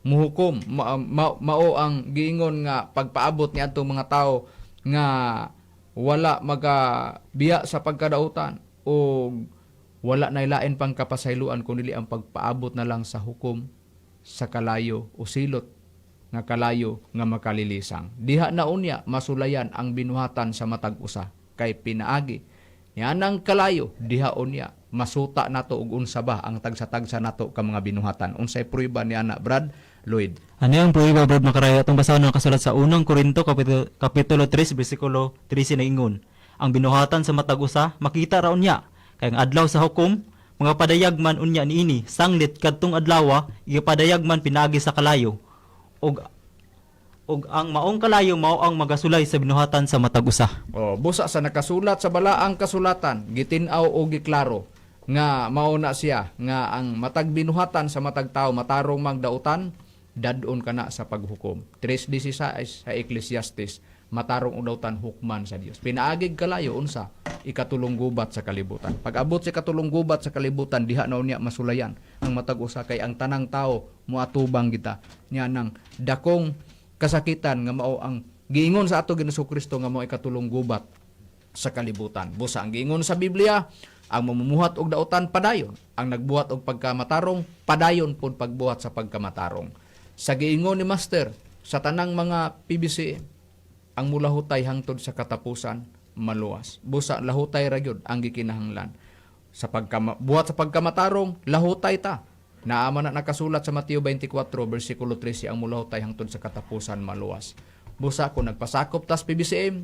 [SPEAKER 2] muhukom, mao ang giingon nga pagpaabot ni atong mga tao nga wala magabiya sa pagkadautan o wala na lain pang kapasayloan kundi ang pagpaabot na lang sa hukom sa kalayo o silot nga kalayo nga makalilisang. Diha na unya masulayan ang binuhatan sa matag usa kay pinaagi nianang kalayo, diha unya masuta nato og unsa ba ang tagsa-tagsa nato ka mga binuhatan. Unsay prueba ni ana, Brad Lloyd?
[SPEAKER 4] Ano ang prueba, Brad Makarayo? Atong basahon nakasulat sa unang Korinto kapitulo 3 bersikulo 13 na ingon: "Ang binuhatan sa matag usa makita ra unya, kay ang adlaw sa hukom mga padayag man unya niini, sanglit kadtong adlawa ipadayag man pinaagi sa kalayo, ug ang maong kalayo mao ang magasulay sa binuhatan sa matag usa."
[SPEAKER 2] Oh, busa sa nakasulat sa balaang kasulatan, gitin-aw o giklaro nga mao na siya nga ang matag binuhatan sa matag tao, matarong magdautan, dadon kana sa paghukom. 3:16 sa Ecclesiastes, matarong og dautan hukman sa Dios. Pinaagig kalayo unsa? Ikatulong gubat sa kalibutan. Pag abot sa ikatulong gubat sa kalibutan, diha na unya masulayan ang matag usa kay ang tanang tao moatubang kita niya nang dakong kasakitan nga mao ang giingon sa ato Ginoong Kristo nga mao ikatulong gubat sa kalibutan. Busa ang giingon sa Biblia, ang mamumuhat og dautan padayon, ang nagbuhat og pagkamatarong padayon pud pagbuhat sa pagkamatarong. Sa giingon ni Master sa tanang mga PBC, ang mulahutay hangtod sa katapusan maluwas. Busa lahutay ra gyud ang gikinahanglan. Sa pagkama, buhat sa pagkamatarong, lahutay ta. Naa man na nakasulat sa Mateo 24 versikulo 13, ang mulahutay hangtod sa katapusan maluwas. Busa kung nagpasakop tas PBCM,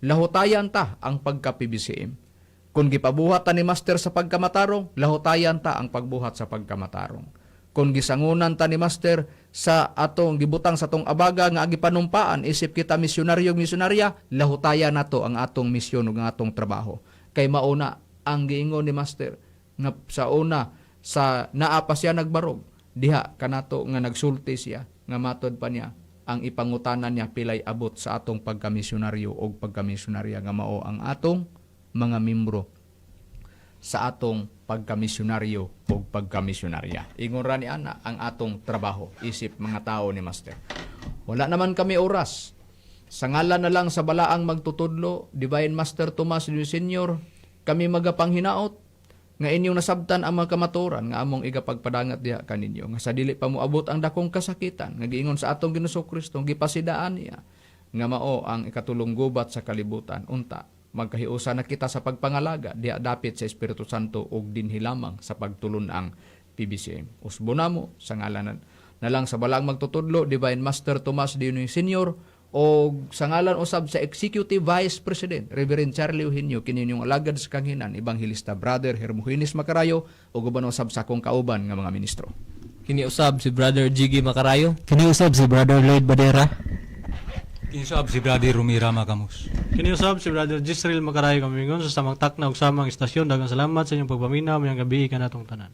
[SPEAKER 2] lahutayan ta ang pagka-PBCM. Kung gipabuhat ta ni Master sa pagkamatarong, lahutayan ta ang pagbuhat sa pagkamatarong. Kung gisangunan ta ni Master sa atong gibutang sa atong abaga nga gipanumpaan isip kita misyonaryo misyonarya, lahutayan nato ang atong misyon ug ang atong trabaho. Kay mauna ang giingon ni Master nga sa una sa naa pa siya nagbarog diha kanato nga nagsulti siya nga matod pa niya ang ipangutanan niya pilay abot sa atong pagkamisyonaryo o pagkamisyonarya nga mao ang atong mga membro sa atong pagkamisyonaryo o pagkamisyonarya. Ingon ra ni ana ang atong trabaho isip mga tao ni Master. Wala naman kami oras. Sa ngalan na lang sa balaang magtutudlo, Divine Master Tomas Luis Senior, kami magapanghinaot nga inyong nasabtan ang mga kamaturan nga among igapagpadangat diha kaninyo nga sa dili pa moabot ang dakong kasakitan nga giingon sa atong Ginoong Kristo, gipasidaan niya nga mao ang ikatulong gubat sa kalibutan. Unta magkahiusa na kita sa pagpangalaga diha dapit sa Espiritu Santo ug dinhi lamang sa pagtulun-ang PBCM. Usbo namo sa ngalan na lang sa balaang magtutudlo, Divine Master Tomas Dionisio Senior, o sa ngalan usab sa Executive Vice President Reverend Charlie Eugenio, kini inyong alagad sa kanghinan, Evangelista Brother Hermogenes Macarayo, ug uban usab sa akong kauban nga mga ministro.
[SPEAKER 3] Kini usab si Brother Jiggy Macarayo.
[SPEAKER 4] Kini usab si Brother Lloyd Badera.
[SPEAKER 5] Kinsab si Brother Rumira Makamos.
[SPEAKER 6] Kiniusab si Brother Jisrael Makarayo, kamingon sa samang takna ug samang istasyon. Daghang salamat sa inyong pagpaminaw. Mayong gabi kanatong tanan.